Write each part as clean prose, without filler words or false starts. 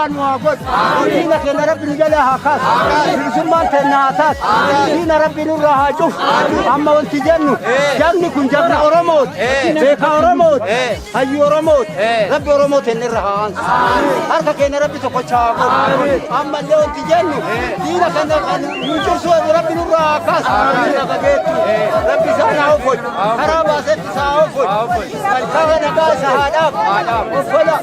Jabaa nu haa godhu. Diina keenya Rabbi nu jalaa haa kaasu. Bilisummaan teenna haa taatu. Diina Rabbi nurraa haa cufu. Amma wanti jennu jabni kun jabna Oromooti. Beekaa Oromooti. Hayyuu Oromooti. Rabbi Oromoo teenna irra haa aansu. Harka keenya Rabbi tokkocha haa godhu. Amma illee wanti jennu diina keenya kan nu cimsu Rabbi nurraa haa kaasu. Diina qabeettu. Rabbi isaan haa ofolchu. Karaa baasetti isaa haa ofolchu. Malkaa nagaa isa haa dhaabu. Offola.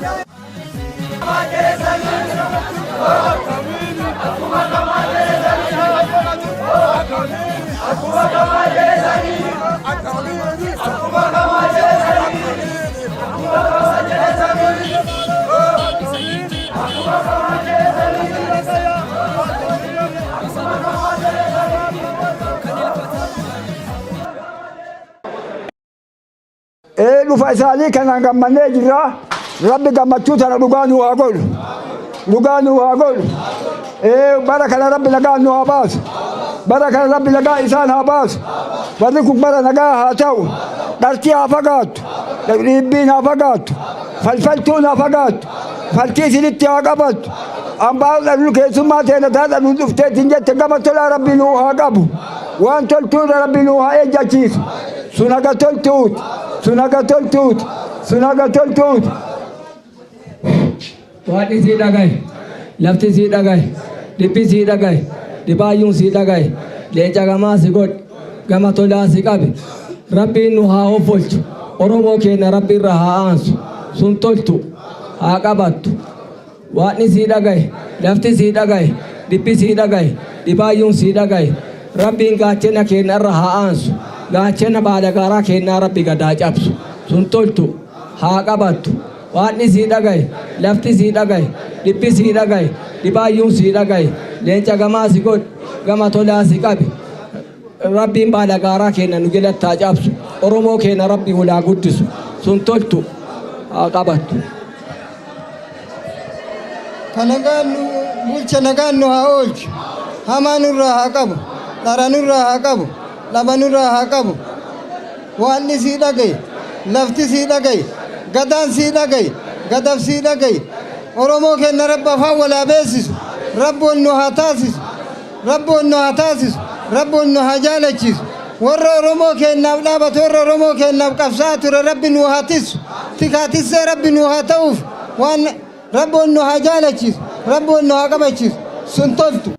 Ee dhufa isaanii kanaan gammannee jirra. Rabbi gammachuu tana dhugaa nuu haa godhu. Dhugaa nuu haa godhu. Ee bara kana Rabbi nagaan nu haa baasu. Bara kana Rabbi nagaa isaan haa baasu. Barri kun bara nagaa haa ta'u. Dharti haa fagaattu. Dhiibbiin haa fagaattu. Falfaltuun haa fagaattu. Faltii isinitti haa qabattu. Ambaa dhaluu keessummaa teena taadha nu dhufteetiin jette gama tolaa Rabbi nuu haa qabu. Waan toltuu irra Rabbi nuu haa ejjachiisu. Sun haga toltuuti. Sun haga toltuuti. Sun haga toltuuti. Waaqni sii dhagaye, lafti sii dhagaye, dhibbi sii dhagaye, dhibaayyuun sii dhagaye, leenca gamaa si godhe, gama tolaa si qabe. Rabbiin nu haa hoffolchu, Oromoo keenna Rabbi irra haa aansu, sun toltu haa qabattu. Waaqni sii dhagaye, lafti sii dhagaye, dhibbi sii dhagaye, dhibaayyuun sii dhagaye. Rabbiin gaachena keenna irra haa aansu, gaachena baalagaaraa keennaa Rabbi gad haa cabsu, sun toltu haa qabattu. Waaqni sii dhagaye, lafti sii dhagaye, dhibbi sii dhagaye, dhibaayyuun sii dhagaye, leenca gamaa si godhe, gama tolaa si qabe. Rabbiin baalagaaraa keenna nu jalatti haa cabsu, Oromoo keenna Rabbi ol haa guddisu, sun toltu haa qabattu. Ka nagaan nu bulche nagaan nu haa oolchu. Hamaa nurraa haa qabu. Dhara nurraa haa qabu. Dhaba nurraa haa qabu. Waaqni sii dhagaye. Lafti sii dhagaye. Gadaan sii dhagaye. Gadaf sii dhagaye. Oromoo keenna Rabbi afaan wal haa beessisu. Rabbi wal nu haa taasisu. Rabbi wal nu haa taasisu. Rabbi wal nu haa jaalachiisu. Warra Oromoo keennaaf dhaabatu, warra Oromoo keennaaf qabsaa'aa ture Rabbi nuu haa tissu. Tikaa tissee Rabbi nuu haa ta'uuf. Waan Rabbi wal nu haa jaalachiisu. Rabbi wal nu haa qabachiisu. Sun toltu.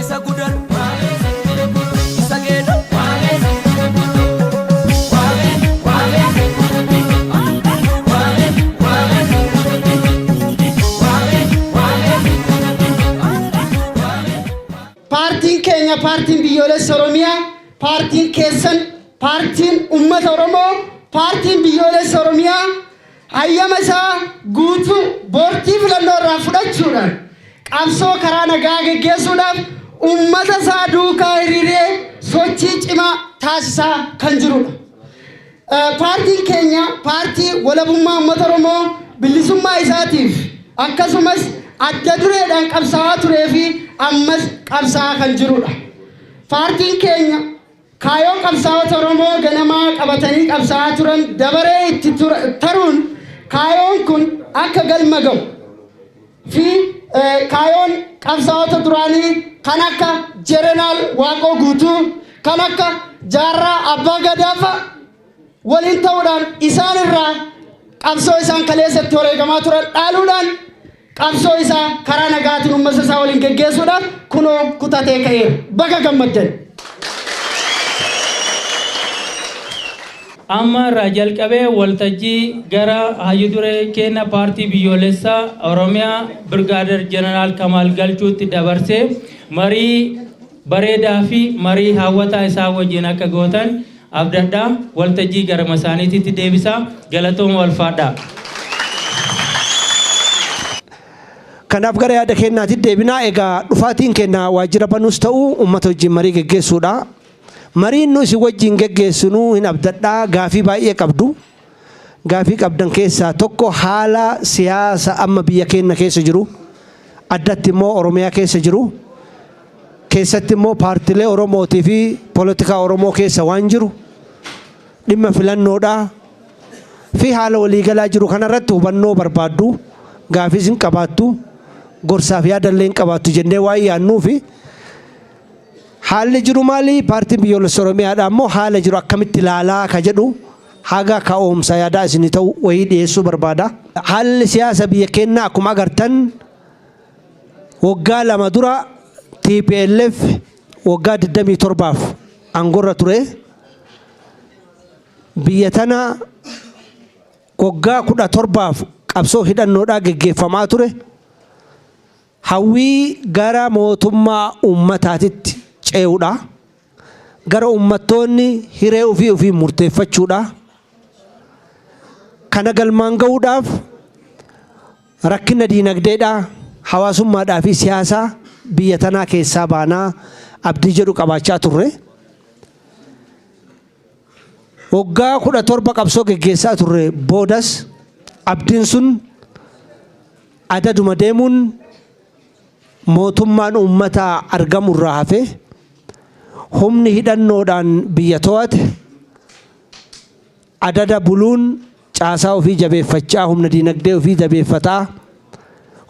Isa gudar, isa geedo. Paartiin keenya Paartiin Biyyoolessa Oromiyaa, paartiin keessan, paartiin uummata Oromoo, Paartiin Biyyoolessa Oromiyaa hayyama isaa guutuu boordii filannoo irraa fudhachuudhaan qabsoo karaa nagaa geggeessuudhaaf uummata isaa duukaa hiriiree sochii cimaa taasisaa kan jirudha. Paartiin keenya paartii walabummaa uummata Oromoo bilisummaa isaatiif akkasumas adda dureedhaan qabsaa'aa turee fi ammas qabsaa'aa kan jirudha. Paartiin keenya kaayoo qabsaa'ota Oromoo ganamaa qabatanii qabsaa'aa turan dabaree itti taruun kaayoon kun akka galma ga'u fi kaayoon qabsaa'ota duraanii kan akka Jerenaal Waaqoo Guutuu, kan akka Jaarraa Abbaa Gadaa fa'a waliin ta'uudhaan isaan irraa qabsoo isaan kaleessatti wareegamaa turan dhaaluudhaan qabsoo isaa karaa nagaatiin uummata isaa waliin geggeessuudhaaf kunoo kutatee ka'eera. Baga gammaddan! Amma irraa jalqabee waltajjii gara hayyu duree keenna Paartii Biyyoolessaa Oromiyaa Birgaader Jeneraal Kamaal Galchuutti dabarsee marii bareedaa fi marii hawwataa isaan wajjin akka gootan abdadha. Waltajjii garuma isaaniititti deebisa. Galatooma ulfaadhaa. Kanaaf gara yaada keennaatti deebinaa. Egaa dhufaatiin keenya waajjira banuus ta'u uummata wajjin marii geggeessuudha. Mariin nu isin wajjin geggeessinu hin abdadhaa gaafii baay'ee qabdu. Gaafii qabdan keessaa tokko haala siyaasa amma biyya keenya keessa jiru, addatti immoo Oromiyaa keessa jiru, keessatti immoo paartilee Oromootii fi polotikaa Oromoo keessa waan jiru, dhimma filannoodhaa fi haala waliigalaa jiru kanarratti hubannoo barbaaddu. Gaafiis hin qabaattu, gorsaaf yaadallee hin qabaattu jennee waan yaannuufi haalli jiru maali? Paartiin Biyyoolessa Oromiyaadha ammoo haala jiru akkamitti ilaalaa ka jedhu haga ka'oomsa yaadaa isinii ta'u wayii dhiyeessuu barbaada. Haalli siyaasa biyya keenyaa akkuma agartan waggaa 2 dura TPLF waggaa 27f aangorra ture. Biyya tana waggaa 17f qabsoo hidhannoodhaa geggeeffamaa ture. Hawwii gara mootummaa uummataatitti ce'uudha. Gara uummattoonni hiree ofii ofii murteeffachuudha. Kana galmaan ga'uudhaaf rakkina diinagdeedhaa, hawaasummaadhaa fi siyaasaa biyya tanaa keessaa baanaa abdii jedhu qabaachaa turre. Waggaa 17 qabsoo geggeessaa turre boodas abdiin sun adaduma deemuun mootummaan uummataa argamu irraa hafe, humni hidhannoodhaan biyya to'ate adada buluun caasaa ofii jabeeffachaa, humna diinagdee ofii jabeeffataa,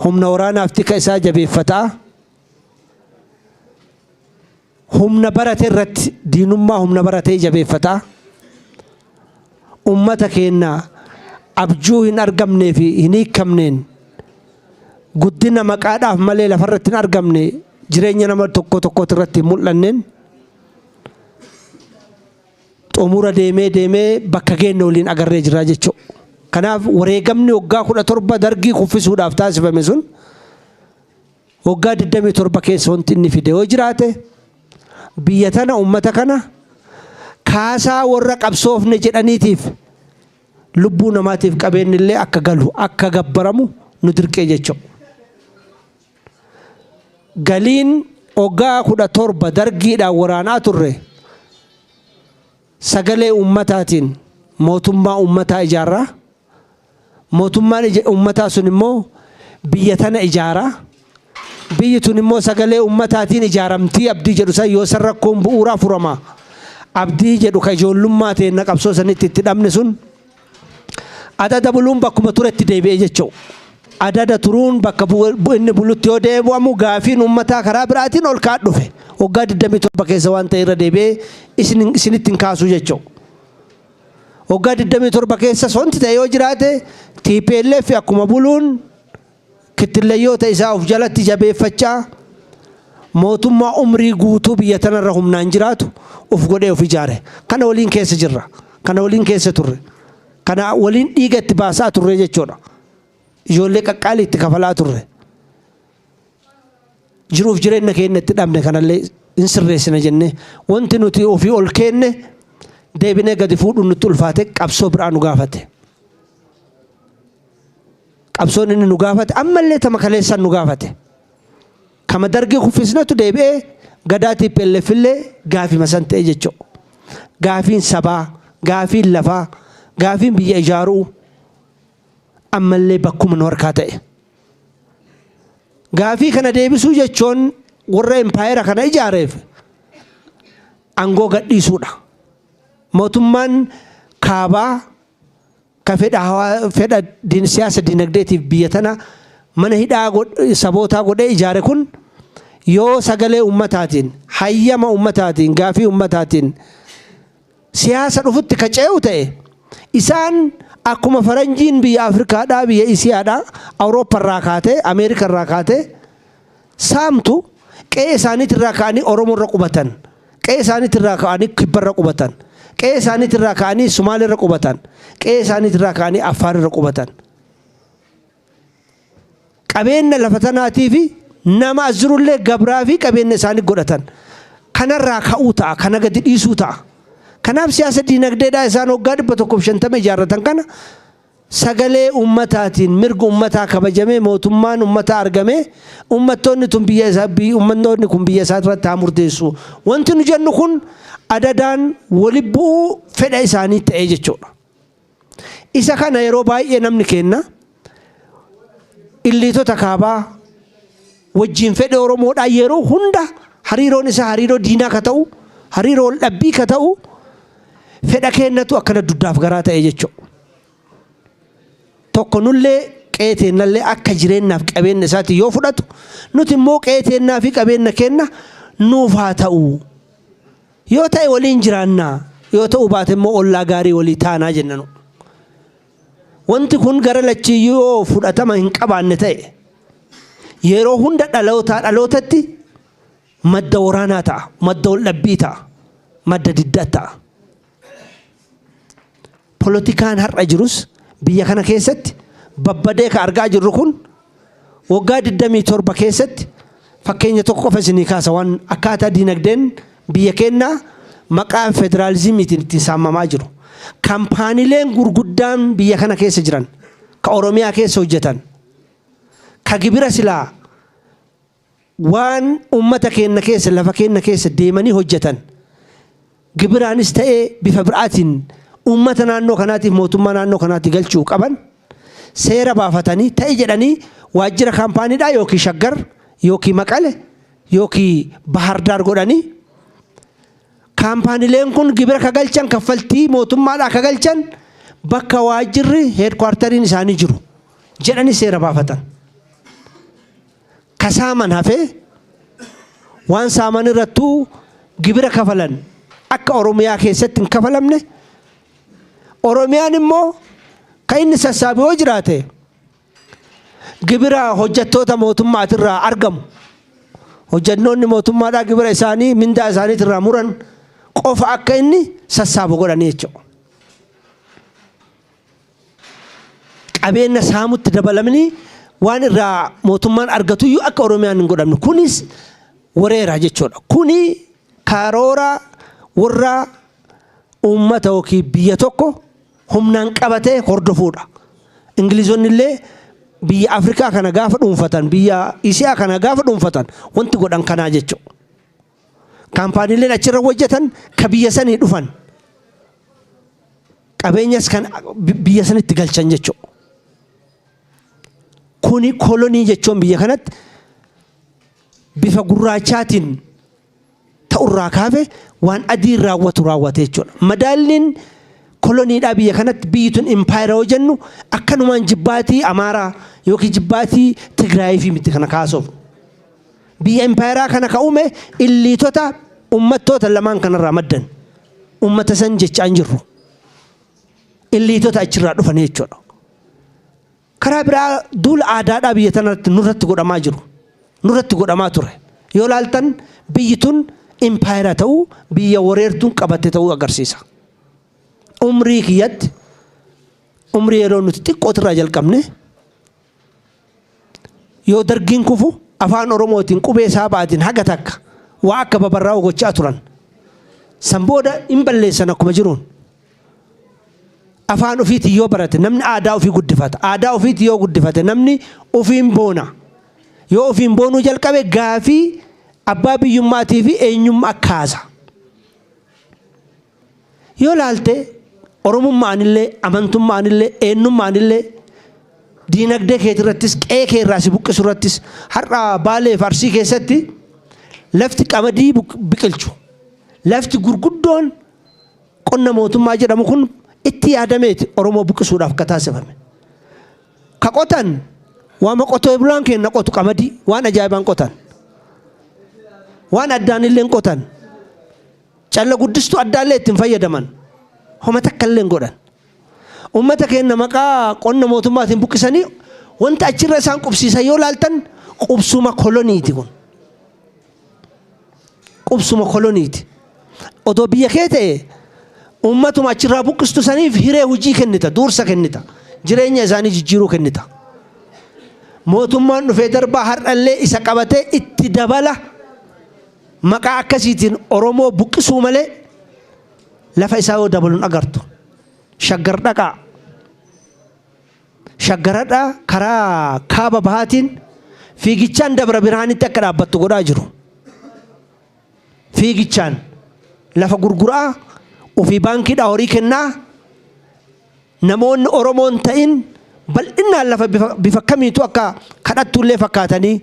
humna waraanaaf tika isaa jabeeffataa, humna barate irratti diinummaa humna baratee jabeeffataa, ummata keenya abjuu hin argamnee fi hin hiikamneen guddina maqaadhaaf malee lafarratti hin argamne, jireenya nama tokko tokkooti irratti hin mul'anneen xumura deemee deemee bakka geenne waliin agarree jira jechuudha. Kanaaf wareegamni waggaa 17 dargii kuffisuudhaaf taasifame sun waggaa 27 keessa wanti inni fide yoo jiraate, biyya tana ummata kana kaasaa warra qabsoofne jedhaniitiif lubbuu namaatiif qabeenyi illee akka galu, akka gabbaramu nu dirqee jechuudha. Galiin waggaa 17 dargiidhaan waraanaa turre sagalee ummataatiin mootummaa ummataa ijaarraa. Mootummaan ummataa sun immoo biyya tana ijaaraa. Biyyi tun immoo sagalee ummataatiin ijaaramtii abdii jedhu san yoo san rakkoon bu'uuraa furama. Abdii jedhu ka ijoollummaa teenna qabsoo sanitti itti dhabne sun adada buluun bakkuma turetti deebi'ee jechuudha. Adada turuun bakka inni bulutti yoo deebi'amu gaafiin ummataa karaa biraatiin ol ka'aa dhufe. Waggaa 27 keessa waan ta'e irra deebi'ee isinitti hin kaasu jechuudha. Waggaa 27 keessa wanti ta'e yoo jiraate, TPLF akkuma buluun kittillayyoota isaa of jalatti jabeeffachaa mootummaa umrii guutuu biyya tanarra humnaan jiraatu of godhee of ijaare. Kana waliin keessa jirra. Kana waliin keessa turre. Kana waliin dhiiga itti baasaa turre jechuudha. Ijoollee qaqqaalii itti kafalaa turre. Jiruuf jireenya keenya itti dhabne kanallee hin sirreessina jennee wanti nuti ofii ol keenne deebinee gadi fuudhuun nutti ulfaate, qabsoo biraa nu gaafate. Qabsoon inni nu gaafate ammallee tama kaleessaan nu gaafate. Kama dargii kuffisnetu deebi'ee gadaa TPLF illee gaafii masan ta'e jechuudha. Gaafiin sabaa, gaafiin lafaa, gaafiin biyya ijaaruu ammallee bakkuma nu harkaa ta'e. Gaafii kana deebisuu jechuun warra impaayera kana ijaareef aangoo gadhiisuudha. Mootummaan kaabaa ka fedha fedha siyaasa dinagdeetiif biyya tana mana hidhaa sabootaa godhee ijaare kun yoo sagalee ummataatiin, hayyama ummataatiin, gaafii ummataatiin siyaasa dhufutti ka ce'u ta'e, isaan akkuma faranjiin biyya Afrikaadhaa, biyya Isiyaadhaa, Awuroopparraa kaatee, Ameerikarraa kaatee saamtu, qe'ee isaaniitirraa ka'anii Oromoorra qubatan, qe'ee isaaniitirraa ka'anii Kibbarra qubatan, qe'ee isaaniitirraa ka'anii Sumaalirra qubatan, qe'ee isaaniitirraa ka'anii Affaarirra qubatan. Qabeenya lafa tanaatii fi nama as jirullee gabraa fi qabeenya isaanii godhatan. Kanarraa ka'uu ta'a, kana gadi dhiisuu ta'a. Kanaaf siyaasa diinagdeedhaa isaan waggaa 150 ijaarratan kana sagalee ummataatiin mirga ummataa kabajamee, mootummaan ummataa argamee, ummattoonni tun biyya isaa, ummattoonni kun biyya isaa irratti haa murteessu. Wanti nu jennu kun adadaan wali bu'uu fedha isaanii ta'ee jechuudha. Isa kana yeroo baay'ee namni kenna illiitota kaabaa wajjin fedhe Oromoodhaa yeroo hunda hariiroon isaa hariiroo diinaa ka ta'u, hariiroo wal dhabbii ka ta'u, fedha kennatu akkana duddaaf garaa ta'e jechuudha. Tokko nullee Qe'ee teennallee akka jireennaaf qabeenna isaatiin yoo fudhatu, nuti immoo qe'ee teennaa fi qabeenna keenna nuuf haa ta'u. Yoo ta'e waliin jiraanna, yoo ta'uu baate immoo ollaa gaarii walii taanaa jenna nu. Wanti kun gara lachiiyyuu yoo fudhatama hin qabaanne ta'e, yeroo hunda dhalootaa dhalootatti madda waraanaa ta'a, madda waldhabbii ta'a, madda diddaa ta'a. Polotikaan har'a jirus biyya kana keessatti babbadee ka argaa jirru kun waggaa 27 keessatti fakkeenya tokko qofa isinii kaasa waan akkaataa diinagdeen biyya keennaa maqaa federaalizimiitiin ittiin saamamaa jiru. Kampaanileen gurguddaan biyya kana keessa jiran ka Oromiyaa keessa hojjetan ka gibira silaa waan uummata keenna keessa lafa keenna keessa deemanii hojjetan gibiraanis ta'ee bifa biraatiin uummata naannoo kanaatiif mootummaa naannoo kanaatti galchuu qaban seera baafatanii ta'e jedhanii waajjira kaampaaniidhaa yookiin Shaggar yookiin Maqale yookiin Bahardaar godhanii kaampaanileen kun gibira ka galchan kaffaltii mootummaadhaa ka galchan bakka waajjirri heedkwaartariin isaanii jiru jedhanii seera baafatan. Ka saaman hafee waan saaman irrattuu gibira kafalan akka Oromiyaa keessatti hin kafalamne. Oromiyaan immoo ka inni sassaabu yoo jiraate gibira hojjettoota mootummaatirraa argamu, hojjettoonni mootummaadhaa gibira isaanii mindaa isaaniitirraa muran qofa akka inni sassaabu godhanii jechuudha. Qabeenya saamutti dabalamanii waan irraa mootummaan argatuyyuu akka Oromiyaan hin godhamne. Kunis wareera jechuudha. Kuni karoora warra uummata yookiin biyya tokko humnaan qabatee hordofuudha. Ingilizonni illee biyya Afrikaa kana gaafa dhuunfatan, biyya Isiyaa kana gaafa dhuunfatan wanti godhan kanaa jechuudha. Kaampaaniileen achirra hojjetan ka biyya sanii dhufan, qabeenyas kan biyya sanitti galchan jechuudha. Kuni kolonii jechuun biyya kanatti bifa gurraachaatiin ta'urraa kaafe waan adiin raawwatu raawwate jechuudha. Madaalliin koloniidhaa biyya kanatti biyyi tun impaayera yoo jennu akkanumaan jibbaatii Amaaraa yookiin jibbaatii Tigraayii fi miti kana kaasuuf. Biyya impaayeraa kana ka uume illiitota uummattoota lamaan kanarraa maddan. Uummata san jechaa hin jirru. Illiitota achirraa dhufan jechuudha. Karaa biraa duula aadaadhaa biyya tanarratti nurratti godhamaa jiru. Nurratti godhamaa ture. Yoo laaltan biyyi tun impaayera ta'uu, biyya wareertuun qabatte ta'uu agarsiisa. Umrii kiyyatti, umrii yeroo nuti xiqqootirraa jalqabne, yoo dargiin kufu afaan Oromootiin qubee saabaatiin haga takka waa akka babarraa'u gochaa turan. San booda hin balleessan akkuma jiruun. Afaan ofiitiin yoo barate namni aadaa ofii guddifata. Aadaa ofiitiin yoo guddifate namni ofiin boona. Yoo ofiin boonuu jalqabe gaafii abbaa biyyummaatii fi eenyummaa kaasa. Yoo laalte Oromummaanillee, amantummaanillee, eenyummaanillee, diinagdee keetirrattis, qe'ee kee irraa si buqqisu irrattis, har'a Baalee fi Arsii keessatti lafti qamadii biqilchu, lafti gurguddoon qonna mootummaa jedhamu kun itti yaadameeti Oromoo buqqisuudhaaf akka taasifame. Ka qotan waama qotee bulaan keenya qotu, qamadii waan ajaa'ibaan qotan. Waan addaan illee hin qotan. Calla guddistuu addaallee ittiin fayyadaman. Homa takka illee hin godhan. Uummata keenya maqaa qonna mootummaatiin buqqisanii wanta achirra isaan qubsiisan yoo laaltan qubsuma koloniiti kun. Qubsuma koloniiti. Odoo biyya kee ta'e uummatuma achirraa buqqistu saniif hiree hojii kennita, duursa kennita, jireenya isaanii jijjiiruu kennita. Mootummaan dhufee darbaa har'allee isa qabatee itti dabala maqaa akkasiitiin Oromoo buqqisuu malee lafa isaa yoo dabaluun agartu. Shaggar dhaqaa. Shaggaradhaa karaa kaaba bahaatiin fiigichaan Dabra Birhaanitti akka dhaabbattu godhaa jiru. Fiigichaan lafa gurguraa, ofii baankiidhaa horii kennaa, namoonni Oromoon ta'in bal'inaan lafa bifa kamiitu akka kadhattuullee fakkaatanii,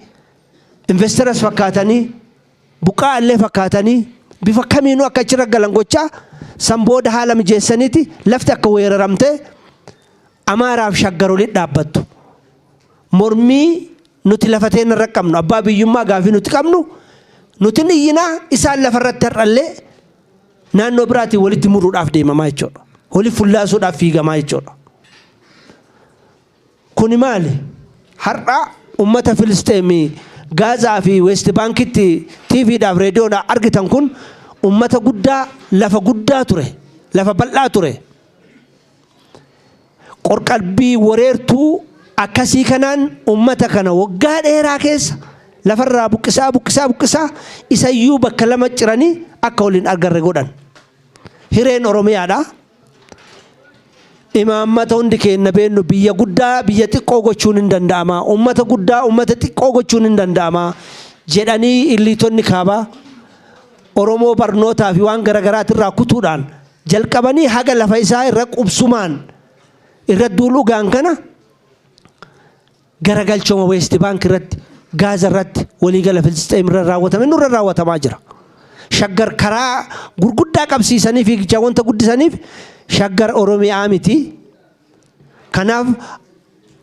investeras fakkaatanii, buqqaa illee fakkaatanii bifa kamiinuu akka achirra galan gochaa, san booda haala mijeessaniiti lafti akka weeraramtee Amaaraaf Shaggar walitti dhaabbattu. Mormii nuti lafa teenna irra qabnu, abbaa biyyummaa gaafii nuti qabnu, nuti ni iyyinaa, isaan lafa irratti har'allee naannoo biraatiin walitti muruudhaaf deemamaa jechuudha. Wali fullaasuudhaaf fiigamaa jechuudha. Kuni maali? Har'a ummata Filisxeem Gaazaa fi West Baankitti TVdhaaf reediyoodhaan argitan kun ummata guddaa lafa guddaa ture. Lafa bal'aa ture. Qorqalbii wareertuu akkasii kanaan ummata kana waggaa dheeraa keessa lafarraa buqqisaa buqqisaa buqqisaa isayyuu bakka lama ciranii akka waliin argarre godhan. Hireen Oromiyaadha. Imaammata hundi keenna beennu, biyya guddaa biyya xiqqoo gochuun hin danda'ama, ummata guddaa ummata xiqqoo gochuun hin danda'ama jedhanii illiitonni kaabaa Oromoo barnootaa fi waan garaagaraatirraa kutuudhaan jalqabanii haga lafa isaa irra qubsumaan irra duuluu gaan kana garagalchooma West Bank irratti, Gaaza irratti, waliigala Filisxeem irra raawwatame nurra raawwatamaa jira. Shaggar karaa gurguddaa qabsiisanii fiigichaa wanta guddisaniif Shaggar Oromiyaa miti. Kanaaf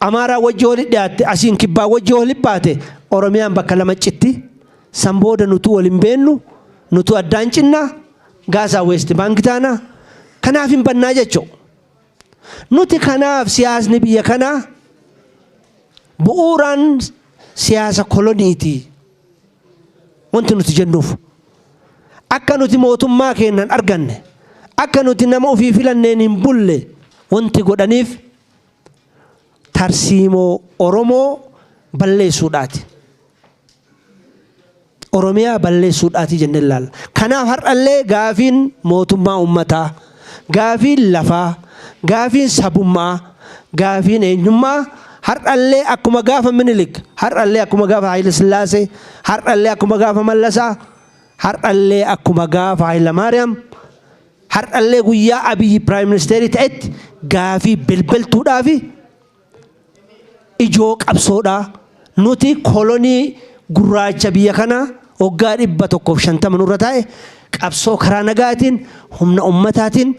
Amaaraa wajji walitti dhiyaatte, asiin kibbaa wajji walitti baate, Oromiyaan bakka lama citti. San booda nutu wal hin beennu, nutu addaan cinna, Gaazaa West Bank taana. Kanaaf hin bannaa jechuu. Nuti kanaaf siyaasni biyya kanaa bu'uuraan siyaasa koloniiti. Wanti nuti jennuuf akka nuti mootummaa keennan arganne, akka nuti nama ofii filanneen hin bulle wanti godhaniif tarsiimoo Oromoo balleessuudhaati. Oromiyaa balleessuudhaati jennee ilaalla. Kanaaf har'allee gaafiin mootummaa uummataa, gaafiin lafaa, gaafiin sabummaa, gaafiin eenyummaa har'allee akkuma gaafa Minilik, har'allee akkuma gaafa Haayile Sillaasee, har'allee akkuma gaafa Mallasaa, har'allee akkuma gaafa Haayile Maariyaam, har'allee guyyaa Abiyyi Prime Ministeerii ta'etti gaafii belbeltuudhaa fi ijoo qabsoodhaa. Nuti kolonii gurraacha biyya kanaa waggaa 150 nurra taa'e qabsoo karaa nagaatiin humna ummataatiin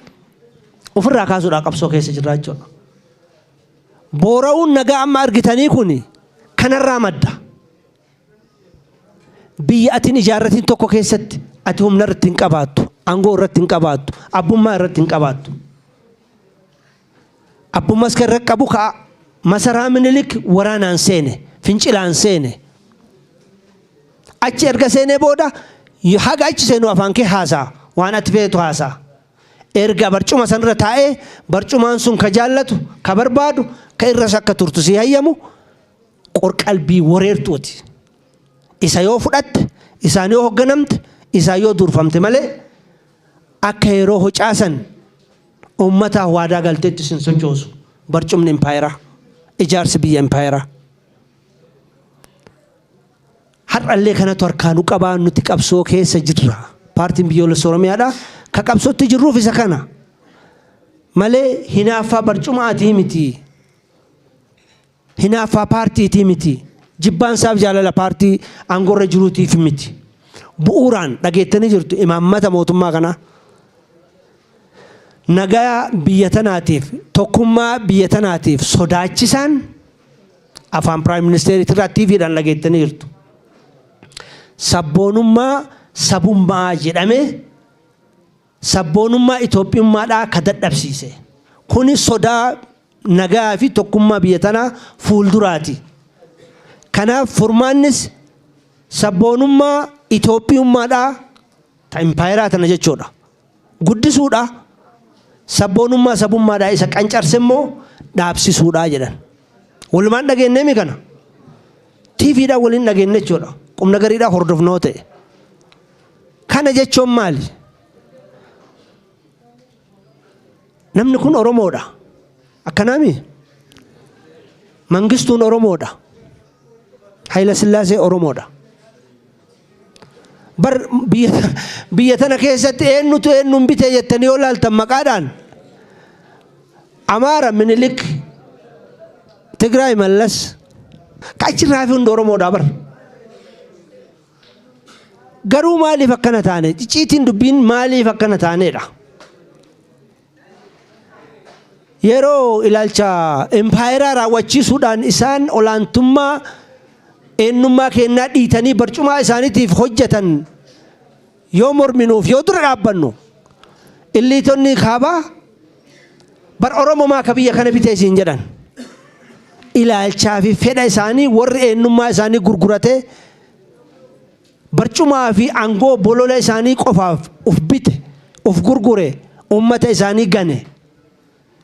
ofirraa kaasuudhaa qabsoo keessa jirra jechuudha. Boora'uun nagaa amma argitanii kun kanarraa madda. Biyya atiin ijaarratiin tokko keessatti ati humna irratti hin qabaattu, aangoo irratti hin qabaattu, abbummaa irratti hin qabaattu. Abbummas kan irra qabu ka'a. Masaraa Minilik waraanaan seene, fincilaan seene. Achi erga seenee booda haga achi seenu afaan kee haasaa, waan ati feetu haasaa. Erga barcuma sanirra taa'ee barcumaan sun ka jaallatu, ka barbaadu, ka irras akka turtu si hayyamu qorqalbii wareertuuti. Isa yoo fudhatte, isaan yoo hoogganamte, isaan yoo durfamte malee akka yeroo hocaasan uummataaf waadaa galteetti sin sochoosu barcumni impaayeraa, ijaarsi biyya impaayeraa. Har'allee kanatu harkaa nu qabaa, nuti qabsoo keessa jirra. Paartiin biyyoolessa Oromiyaadha. Ka qabsootti jirruuf isa kana. Malee hinaaffaa barcumaatii miti. Hinaaffaa paartiitii miti. Jibbaansaaf jaalala paartii aangoorra jiruutiif miti. Bu'uuraan dhageettanii jirtu imaammata mootummaa kanaa. Nagaa biyya tanaatiif, tokkummaa biyya tanaatiif sodaachisaan afaan Prime Ministeeriitirraa TVdhaan dhageettanii jirtu. Sabboonummaa sabummaa jedhamee sabboonummaa Itoophiyummaadhaa ka dadhabsiise. Kuni sodaa nagaa fi tokkummaa biyya tanaa fuulduraati. Kanaaf furmaannis sabboonummaa Itoophiyummaadhaa ta impaayeraa tana jechuudha. Guddisuudha. Sabboonummaa sabummaadhaa isa qancarse immoo dhaabsisuudha jedhan. Walumaan dhageenyeemi kana. TVdhaan waliin dhageenye jechuudha. Qubna gariidhaa hordofnoo ta'e. Kana jechuun maali? Namni kun Oromoodha. Akkanaami? Mangistuun Oromoodha. Hayila Sillaasee Oromoodha. Bar biyya tana keessatti eenyutu eenyuun bite jettanii yoo laaltan maqaadhaan Amaara Minilik, Tigraay Mallas, ka achirraa fi hundi Oromoodha bar. Garuu maaliif akkana taane? Icciitiin dubbiin maaliif akkana taaneedha? Yeroo ilaalcha impaayeraa raawwachiisuudhaan isaan olaantummaa eenyummaa keenyaa dhiitanii barcumaa isaaniitiif hojjetan yoo morminuuf yoo dura dhaabbannu, illiitonni kaabaa bar Oromomaa ka biyya kana bitee isiin jedhan. Ilaalchaa fi fedha isaanii warri eenyummaa isaanii gurguratee barcumaa fi aangoo bolola isaanii qofaaf uf bite, uf gurgure, uummata isaanii gane.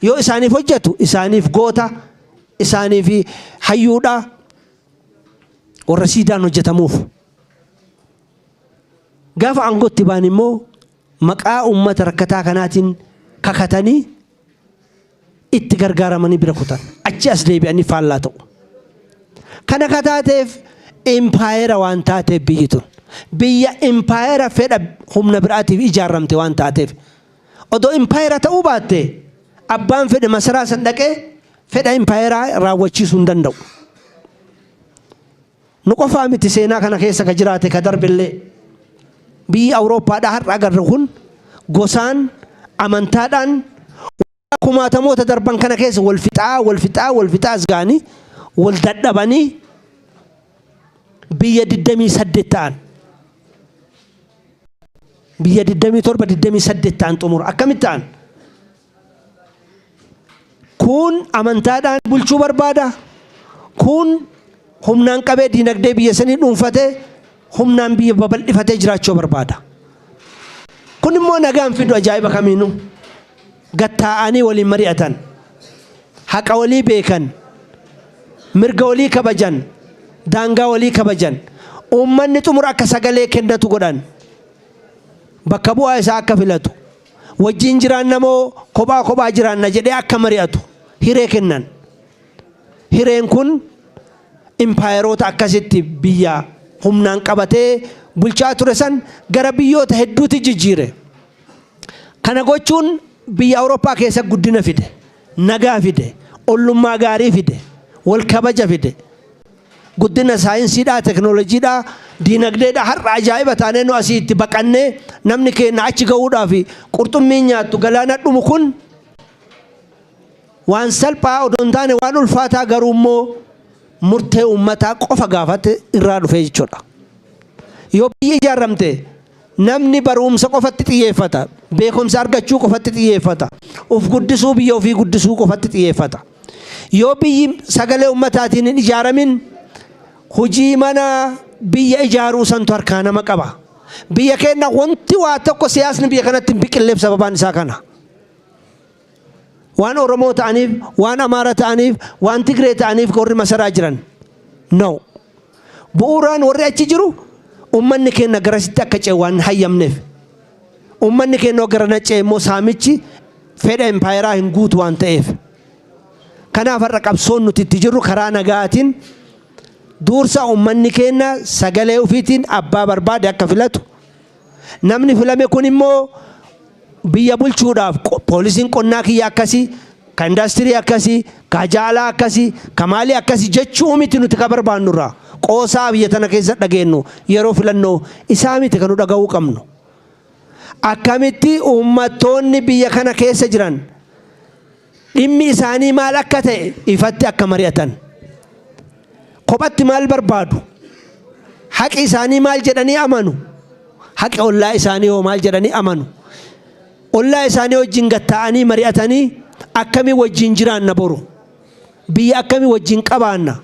Yoo isaaniif hojjetu isaaniif goota, isaaniif hayyuudha, warra siidaan hojjetamuuf. Gaafa aangootti ba'an immoo maqaa uummata rakkataa kanaatiin kakatanii itti gargaaramanii bira kutan. Achi as deebi'anii faallaa ta'u. Kana ka taateef impaayera waan taateef biyyi tun. Biyya impaayera fedha humna biraatiif ijaaramte waan taateef. Odoo impaayera ta'uu baatte abbaan fedhe masaraa san dhaqee fedha impaayeraa raawwachiisuu hin danda'u. Nu qofaa miti seenaa kana keessa ka jiraate ka darbillee. Biyyi Awurooppaadhaa har'a agarru kun gosaan, amantaadhaan kumaatamoota darban kana keessa wal fixaa, wal fixaa, wal fixaa as ga'anii wal dadhabanii biyya 28 ta'an. Biyya 27, 28 ta'an xumura. Akkamitti ta'an? Kun amantaadhaan bulchuu barbaada. Kun humnaan qabee diinagdee biyya sanii dhuunfatee humnaan biyya babal'ifatee jiraachuu barbaada. Kun immoo nagaan fidu ajaa'iba kamiinuu. Gattaa'anii waliin mari'atan. Haqa walii beekan. Mirga walii kabajan. Daangaa walii kabajan. Uummanni xumura akka sagalee kennatu godhan. Bakka bu'aa isaa akka filatu. Wajjin jiraanna moo kophaa kophaa jiraanna jedhee akka mari'atu hiree kennan. Hireen kun impaayeroota akkasitti biyya humnaan qabatee bulchaa ture san gara biyyoota hedduutti jijjiire. Kana gochuun biyya Awurooppaa keessa guddina fide, nagaa fide, ollummaa gaarii fide, wal kabaja fide. Guddina saayinsiidhaa, teknooloojiidhaa, diinagdeedhaa har'a ajaa'iba taanee nu asii itti baqannee namni keenya achi gahuudhaaf qurxummiin nyaattu galaana dhumu kun waan salphaa odoo hin taane waan ulfaataa, garuu immoo murtee uummataa qofa gaafate irraa dhufee jechuudha. Yoo biyyi ijaaramte namni barumsa qofatti xiyyeeffata, beekumsa argachuu qofatti xiyyeeffata, uf guddisuu, biyya ofii guddisuu qofatti xiyyeeffata. Yoo biyyi sagalee uummataatiin hin ijaaramin hojii mana biyya ijaaruu santu harkaa nama qaba. Biyya keenya wanti waa tokko siyaasni biyya kanatti hin biqilleef sababaan isaa kana. Waan Oromoo ta'aniif, waan Amaara ta'aniif, waan Tigree ta'aniif warri masaraa jiran. No. Bu'uuraan warri achi jiru uummanni keenya garasitti akka ce'u waan hayyamneef. Uummanni keenya gara ce'e immoo saamichi fedha impaayeraa hin guutu waan ta'eef. Kanaaf har'a qabsoon nuti itti jirru karaa nagaatiin dursa uummanni keenya sagalee ofiitiin abbaa barbaade akka filatu. Namni filame kun immoo biyya bulchuudhaaf poolisiin qonnaa kiyya akkasii, ka indaastirii akkasii, ka jaalaa akkasii, ka maalii akkasii jechuu miti nuti ka barbaannurraa. Qoosaa biyya tana keessa dhageenyu yeroo filannoo isaa miti kan nu dhaga'uu qabnu. Akkamitti uummattoonni biyya kana keessa jiran dhimmi isaanii maal akka ta'e ifatti akka mari'atan. Kophatti maal barbaadu? Haqi isaanii maal jedhanii amanu? Haqi ollaa isaanii hoo maal jedhanii amanu? Ollaa isaanii wajjin gatta'anii mari'atanii akkamii wajjin jiraanna boru? Biyya akkamii wajjin qabaanna?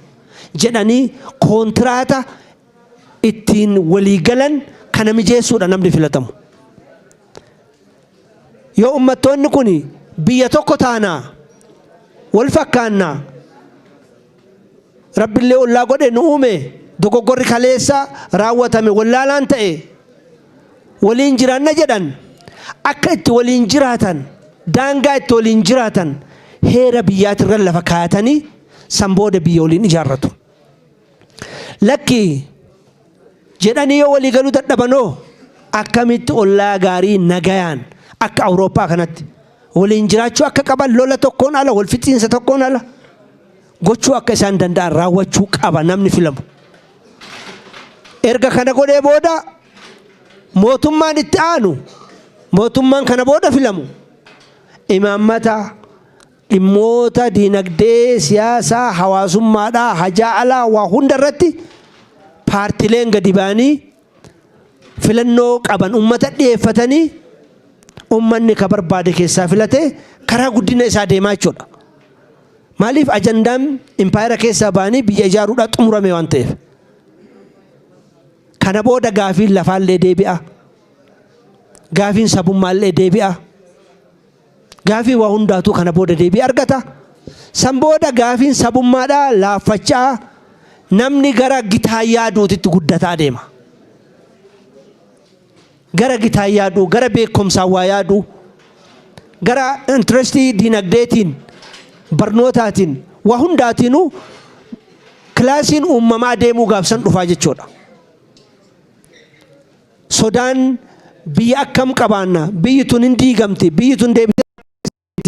Jedhanii koontiraata ittiin walii galan kana mijeessuudha namni filatamu. Yoo uummattoonni kun biyya tokko taanaa, wal fakkaannaa, Rabbillee ollaa godhe nu uume, dogoggorri kaleessa raawwatame wallaalaan ta'e, waliin jiraanna jedhan, akka itti waliin jiraatan, daangaa itti waliin jiraatan heera biyyaatirra lafa kaayatanii san booda biyya waliin ijaarratu. Lakki jedhanii yoo walii galuu dadhabanoo akkamitti ollaa gaarii nagayaan akka Awurooppaa kanatti waliin jiraachuu akka qaban, lola tokkoon ala, wal fixiinsa tokkoon ala gochuu akka isaan danda'an raawwachuu qaba namni filamu. Erga kana godhee booda mootummaan itti aanu, mootummaan kana booda filamu, imaammata Dhimmoota diinagdee, siyaasaa, hawaasummaadhaa, hajaa alaa waa hunda irratti paartileen gadi ba'anii filannoo qaban ummata dhiyeeffatanii ummanni ka barbaade keessaa filatee karaa guddina isaa deemaa jechuudha. Maaliif ajandaan impaayera keessaa ba'anii biyya ijaaruudhaa xumurame waan ta'eef. Kana booda gaafiin lafaallee deebi'a. Gaafiin sabummaallee deebi'a. Gaafii waa hundaatuu kana booda deebii argata. San booda gaafiin sabummaadhaa laaffachaa namni gara gitaa yaaduutitti guddataa deema. Gara gitaa yaaduu, gara beekumsaan waa yaaduu, gara interestii dinagdeetiin, barnootaatiin, waa hundaatiinuu kilaasiin uumamaa deemuu gaafsan dhufaa jechuudha. Sodaan biyya akkam qabaanna, biyyi tun hin diigamti, biyyi tun deebitee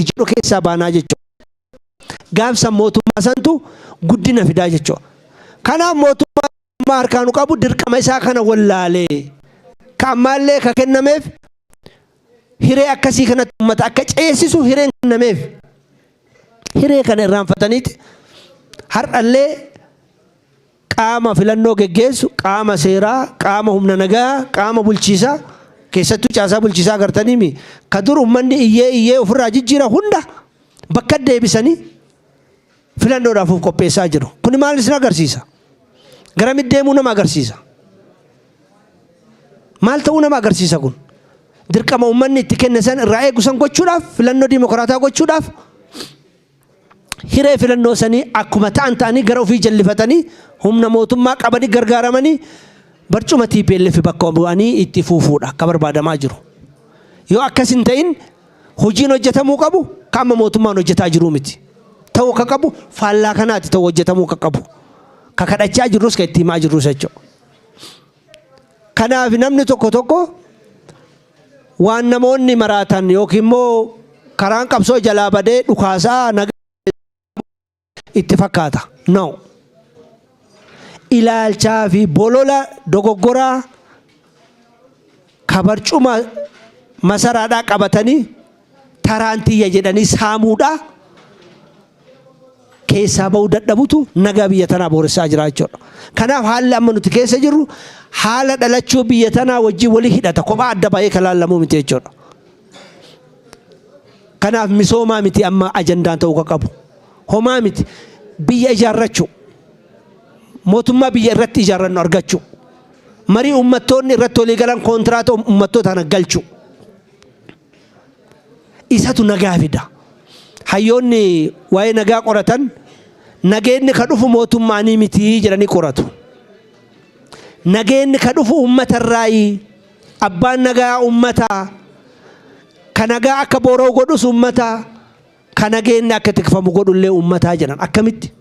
jedhu keessaa baanaa jechuudha. Gaafsan mootummaa santu guddina fidaa jechuudha. Kanaaf mootummaa harkaanu qabu dirqama isaa kana wallaalee ka ammaallee ka kennameef hiree akkasii kanatti uummata akka ceesisu hireen kennameef hiree kana irraanfataniiti har'allee qaama filannoo geggeessu, qaama seeraa, qaama humna nagaa, qaama bulchiisaa, keessattuu caasaa bulchiisaa agartaniimi ka dur uummanni iyyee iyyee ofirraa jijjiira hunda bakka deebisanii filannoodhaaf of qopheessaa jiru. Kuni maal isin agarsiisa? Garamitti deemuu nama agarsiisa? Maal ta'uu nama agarsiisa kun? Dirqama uummanni itti kenne san irraa eegu san gochuudhaaf, filannoo dimokiraataa gochuudhaaf, hiree filannoo sanii akkuma ta'an ta'anii gara ofii jallifatanii humna mootummaa qabanii gargaaramanii barcuma TPLF bakka bu'anii itti fuufuudha akka barbaadamaa jiru. Yoo akkas hin ta'in hojiin hojjetamuu qabu ka amma mootummaan hojjetaa jiruu miti. Ta'uu akka qabu faallaa kanaati ta'uu hojjetamuu akka qabu. Ka kadhachaa jirrus ka itti himaa jirrus jechuudha. Kanaaf namni tokko tokko waan namoonni maraatan yookiin immoo karaan qabsoo jalaa badee dhukaasaa nagaa itti fakkaata. No. Ilaalchaa fi bolola dogoggoraa ka barcuma masaraadhaa qabatanii taraan tiyya jedhanii saamuudhaa keessaa ba'uu dadhabutu nagaa biyya tanaa booressaa jira jechuudha. Kanaaf haalli amma nuti keessa jirru haala dhalachuu biyya tanaa wajjin walii hidhata, kophaa adda ba'ee kan laallamuu miti jechuudha. Kanaaf misoomaa miti amma ajandaan ta'uu kan qabu. Homaa miti, biyya ijaarrachuu, mootummaa biyya irratti ijaarrannu argachuu, marii uummattoonni irratti walii galan koontiraata uummattoota kana galchuu. Isatu nagaa fida. Hayyoonni waa'ee nagaa qoratan nageenni ka dhufu mootummaanii miti jedhanii qoratu. Nageenni ka dhufu uummatarraayi. Abbaan nagaa uummataa. Ka nagaa akka boora'u godhus uummataa. Ka nageenni akka tikfamu godhullee uummataa jedhan. Akkamitti?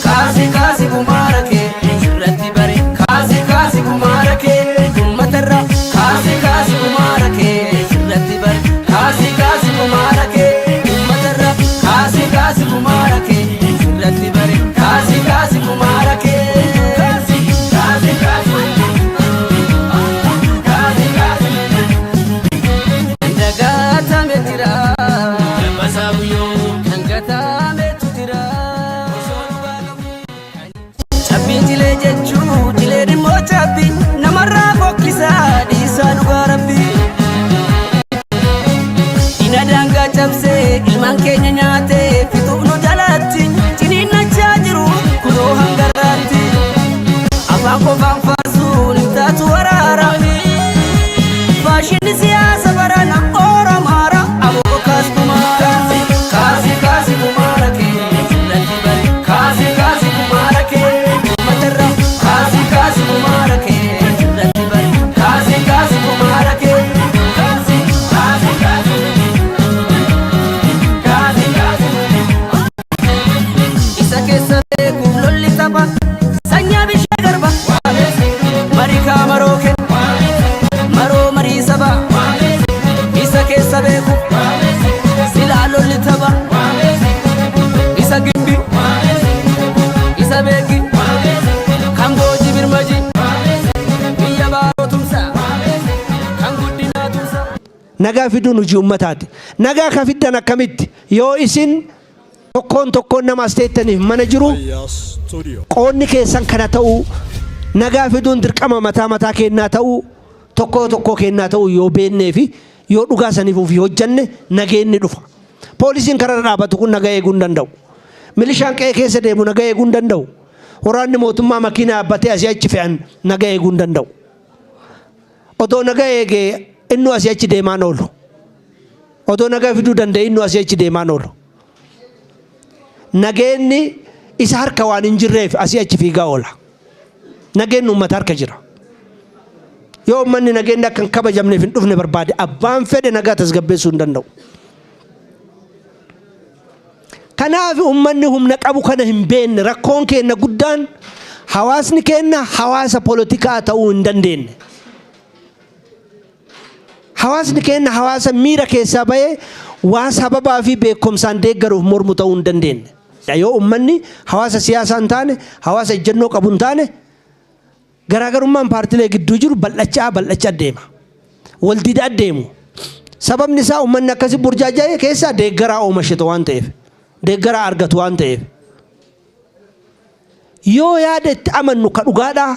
Kaasi kaasi kumaara kee sirratti bare, kaasi kaasi kumaara kee uummatarra, kaasi kaasi kumaara kee sirratti bare, kaasi kaasi kumaara kee. Nagaa fiduun hojii ummataati. Nagaa ka fiddan akkamitti? Yoo isin tokkoon tokkoon nama as teettaniif mana jiru qoonni keessan kana ta'uu, nagaa fiduun dirqama mataa mataa keennaa ta'uu, tokkoo tokkoo keennaa ta'uu yoo beennee fi yoo dhugaa saniif ufii hojjanne nageenni dhufa. Poolisiin kararra dhaabatu kun nagaa eeguu hin danda'u. Milishaan qe'ee keessa deemu nagaa eeguu hin danda'u. Waraanni mootummaa makiinaa yaabbatee asii achi fe'an nagaa eeguu hin danda'u. Odoo nagaa eegee innuu asii achi deemaan oolu. Odoo nagaa fiduu danda'e innuu asii achi deemaan oolu. Nageenni isa harka waan hin jirreef asii achi fiigaa oola. Nageenni uummata harka jira. Yoo uummanni nageenni akka hin kabajamneef hin dhufne barbaade abbaan fedhe nagaa tasgabbeessuu hin danda'u. Kanaaf uummanni humna qabu kana hin beekne. Rakkoon keenya guddaan hawaasni keenya hawaasa polotikaa ta'uu hin dandeenye. Hawaasni keenya hawaasa miira keessaa bahee waa sababaa fi beekumsaan deeggaruuf mormu ta'uu hin dandeenye. Yoo uummanni hawaasa siyaasaa hin taane, hawaasa ejjennoo qabu hin taane, garaagarummaan paartilee gidduu jiru bal'achaa bal'achaa deema. Wal didaa deemu. Sababni isaa uummanni akkasii burjaaja'ee keessaa deeggaraa oomishatu waan ta'eef, deeggaraa argatu waan ta'eef. Yoo yaada itti amannu ka dhugaadhaa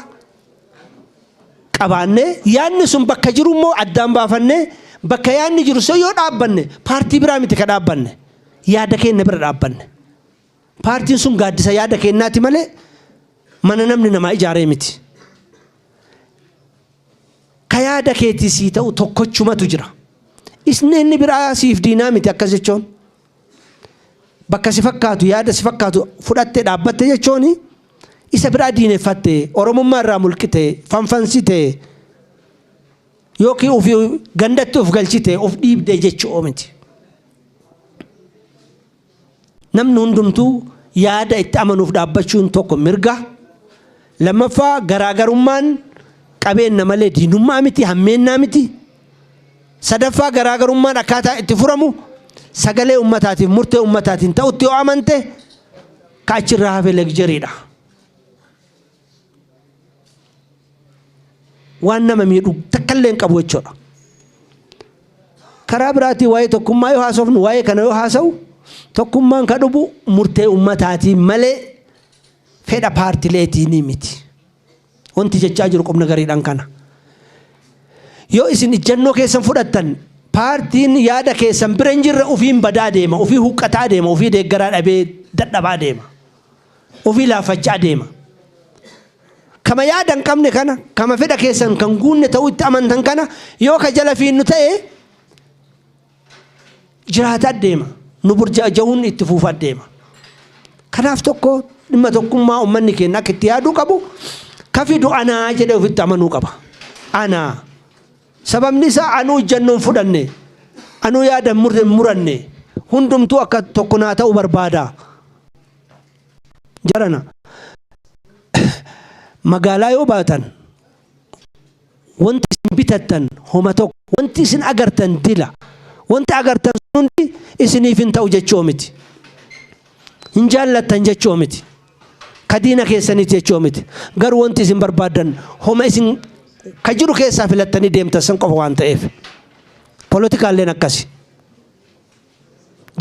qabaannee, yaadni sun bakka jiru immoo addaan baafannee, bakka yaadni jiru sun yoo dhaabbanne, paartii biraa miti ka dhaabbanne, yaada keenya bira dhaabbanne. Paartiin sun gaaddisa yaada keenyaati malee mana namni namaa ijaaree miti. Ka yaada keetii sii ta'u tokkochumatu jira. Isni inni biraa siif diinaa miti akkas jechuun. Bakka si fakkaatu, yaada si fakkaatu fudhattee dhaabbatte jechuun isa biraa diineffatte, Oromummaa irraa mulqite, fanfansite, yookiin ofii gandatti of galchite, of dhiibde jechuu miti. Namni hundumtuu yaada itti amanuuf dhaabbachuun tokko mirga. Lammaffaa, garaagarummaan qabeenya malee diinummaa miti, hammeennaa miti. Sadaffaa, garaagarummaan akkaataa itti furamu sagalee uummataatiif murtee uummataatiin ta'utti yoo amante, ka achirraa hafe luxuryidha. Waan nama miidhu takkallee hin qabu jechuudha. Karaa biraatiin waa'ee tokkummaa yoo haasofnu, waa'ee kana yoo haasa'u, tokkummaan ka dhufu murtee uummataatiin malee fedha paartileetiin miti. Wanti jechaa jiru qubna gariidhaan kana. Yoo isin ijjannoo keessan fudhattan, paartiin yaada keessan bira hin jirre ofiin badaa deema, ofii huqqataa deema, ofii deeggaraa dhabee dadhabaa deema, ofii laaffachaa deema. Kama yaada hin qabne kana, kama fedha keessan kan guunne ta'uu itti amantan kana yoo ka jala fiinnu ta'e, jiraataa deema. Nu burjaajahuun itti fuufaa deema. Kanaaf tokko, dhimma tokkummaa uummanni keenya akka itti yaaduu qabu, ka fidu anaa jedhee ofitti amanuu qaba. Anaa. Sababni isaa anuu ijjannoon fudhanne, anuu yaada hin muranne, hundumtuu akka tokko naa ta'u barbaada. Jarana, magaalaa yoo baatan wanti isin bitattan homa tokko, wanti isin agartan dila, wanti agartan hundi isiniif hin ta'u jechuu miti. Hin jaallattan jechuu miti. Ka diina keessaniiti jechuu miti. Garuu wanti isin barbaaddan homa isin ka jiru keessaa filattanii deemtan san qofa waan ta'eef. Polotikaalleen akkasi.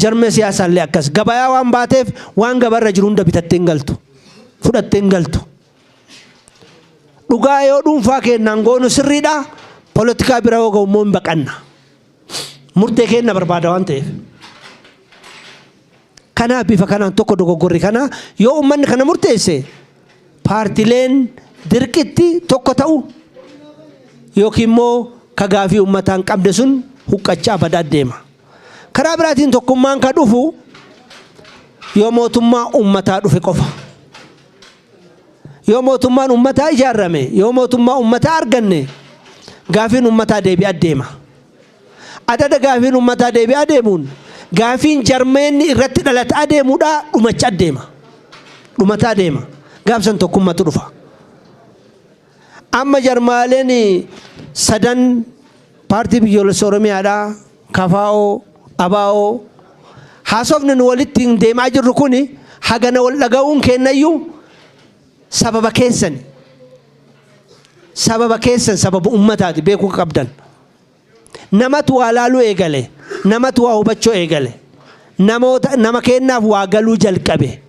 Jarmee siyaasaallee akkas. Gabayaa waan baateef waan gabarra jiru hunda bitattee hin galtu. Fudhattee hin galtu. Dhugaa yoo dhuunfaa keenyaan goonu sirriidha. Polotikaa bira yoo ga'u immoo hin baqanna. Murtee keenya barbaada waan ta'eef. Kanaaf bifa kanaan tokko dogoggorri kana, yoo uummanni kana murteesse, paartileen dirqitti tokko ta'u yookiin immoo ka gaafii uummataa hin qabne sun huqqachaa badaa deema. Karaa biraatiin tokkummaan ka dhufu yoo mootummaa uummataa dhufe qofa. Yoo mootummaan uummataa ijaarame, yoo mootummaa uummataa arganne, gaafiin uummataa deebi'aa deema. Adada gaafiin uummataa deebi'aa deemuun gaafiin jarmeenni irratti dhalataa deemuudhaa dhumachaa deema. Dhumataa deema. Gaafsan tokkummaatu dhufa. Amma jarmaaleen sadan, paartii biyyoolessa Oromiyaadhaa, KFO, ABO, haasofni nu walitti deemaa jirru kuni hagana wal dhaga'uun kennayyuu sababa keessan. Sababa keessan, sababa ummataati beekuu qabdan. Namatu waa laaluu eegale. Namatu waa hubachuu eegale. Namoota nama kennaaf waa galuu jalqabe.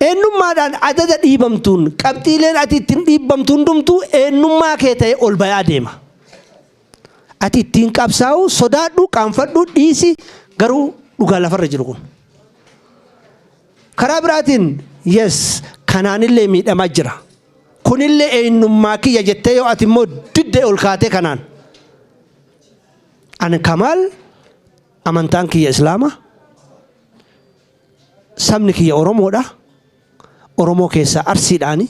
Eenyummaadhaan adada dhiibamtuun qabxiileen ati ittiin dhiibamtu hundumtuu eenyummaa kee ta'e ol bayaa deema. Ati ittiin qabsaa'u sodaadhu, qaanfadhu, dhiisi, garuu dhugaa lafarra jiru kun. Karaa biraatiin, yes, kanaanillee miidhamaa jira. Kunillee eenyummaa kiyya jettee yoo ati immoo didde ol kaatee kanaan. Ani Kamaal, amantaan kiyya Islaama. Sabni kiyya Oromoodha. Oromoo keessaa Arsiidhaani.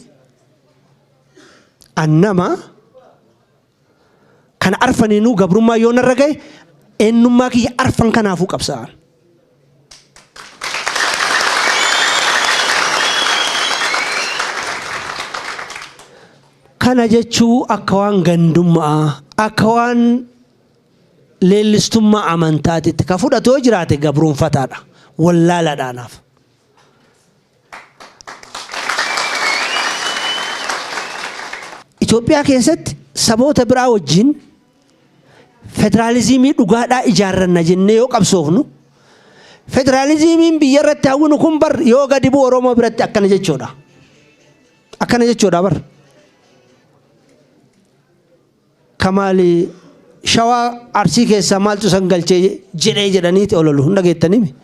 An nama kana arfaniinuu gabrummaa yoo narra gahe, eenyummaa kiyya arfan kanaafuu qabsaa'an. Kana jechuu akka waan gandummaa, akka waan leellistummaa amantaatitti ka fudhatu yoo jiraate gabruunfataadha. Wallaalaadha anaaf. Itoophiyaa keessatti saboota biraa wajjin federaalizimii dhugaadhaa ijaarranna jennee yoo qabsoofnu, federaalizimiin biyya irratti hawwinu kun bar yoo gadi bu'u Oromoo biratti akkana jechuudha. Akkana jechuudha bar. Kamaali Shawaa Arsii keessaa maaltu isan galchee jedhee jedhaniiti ololu hin dhageettanimi.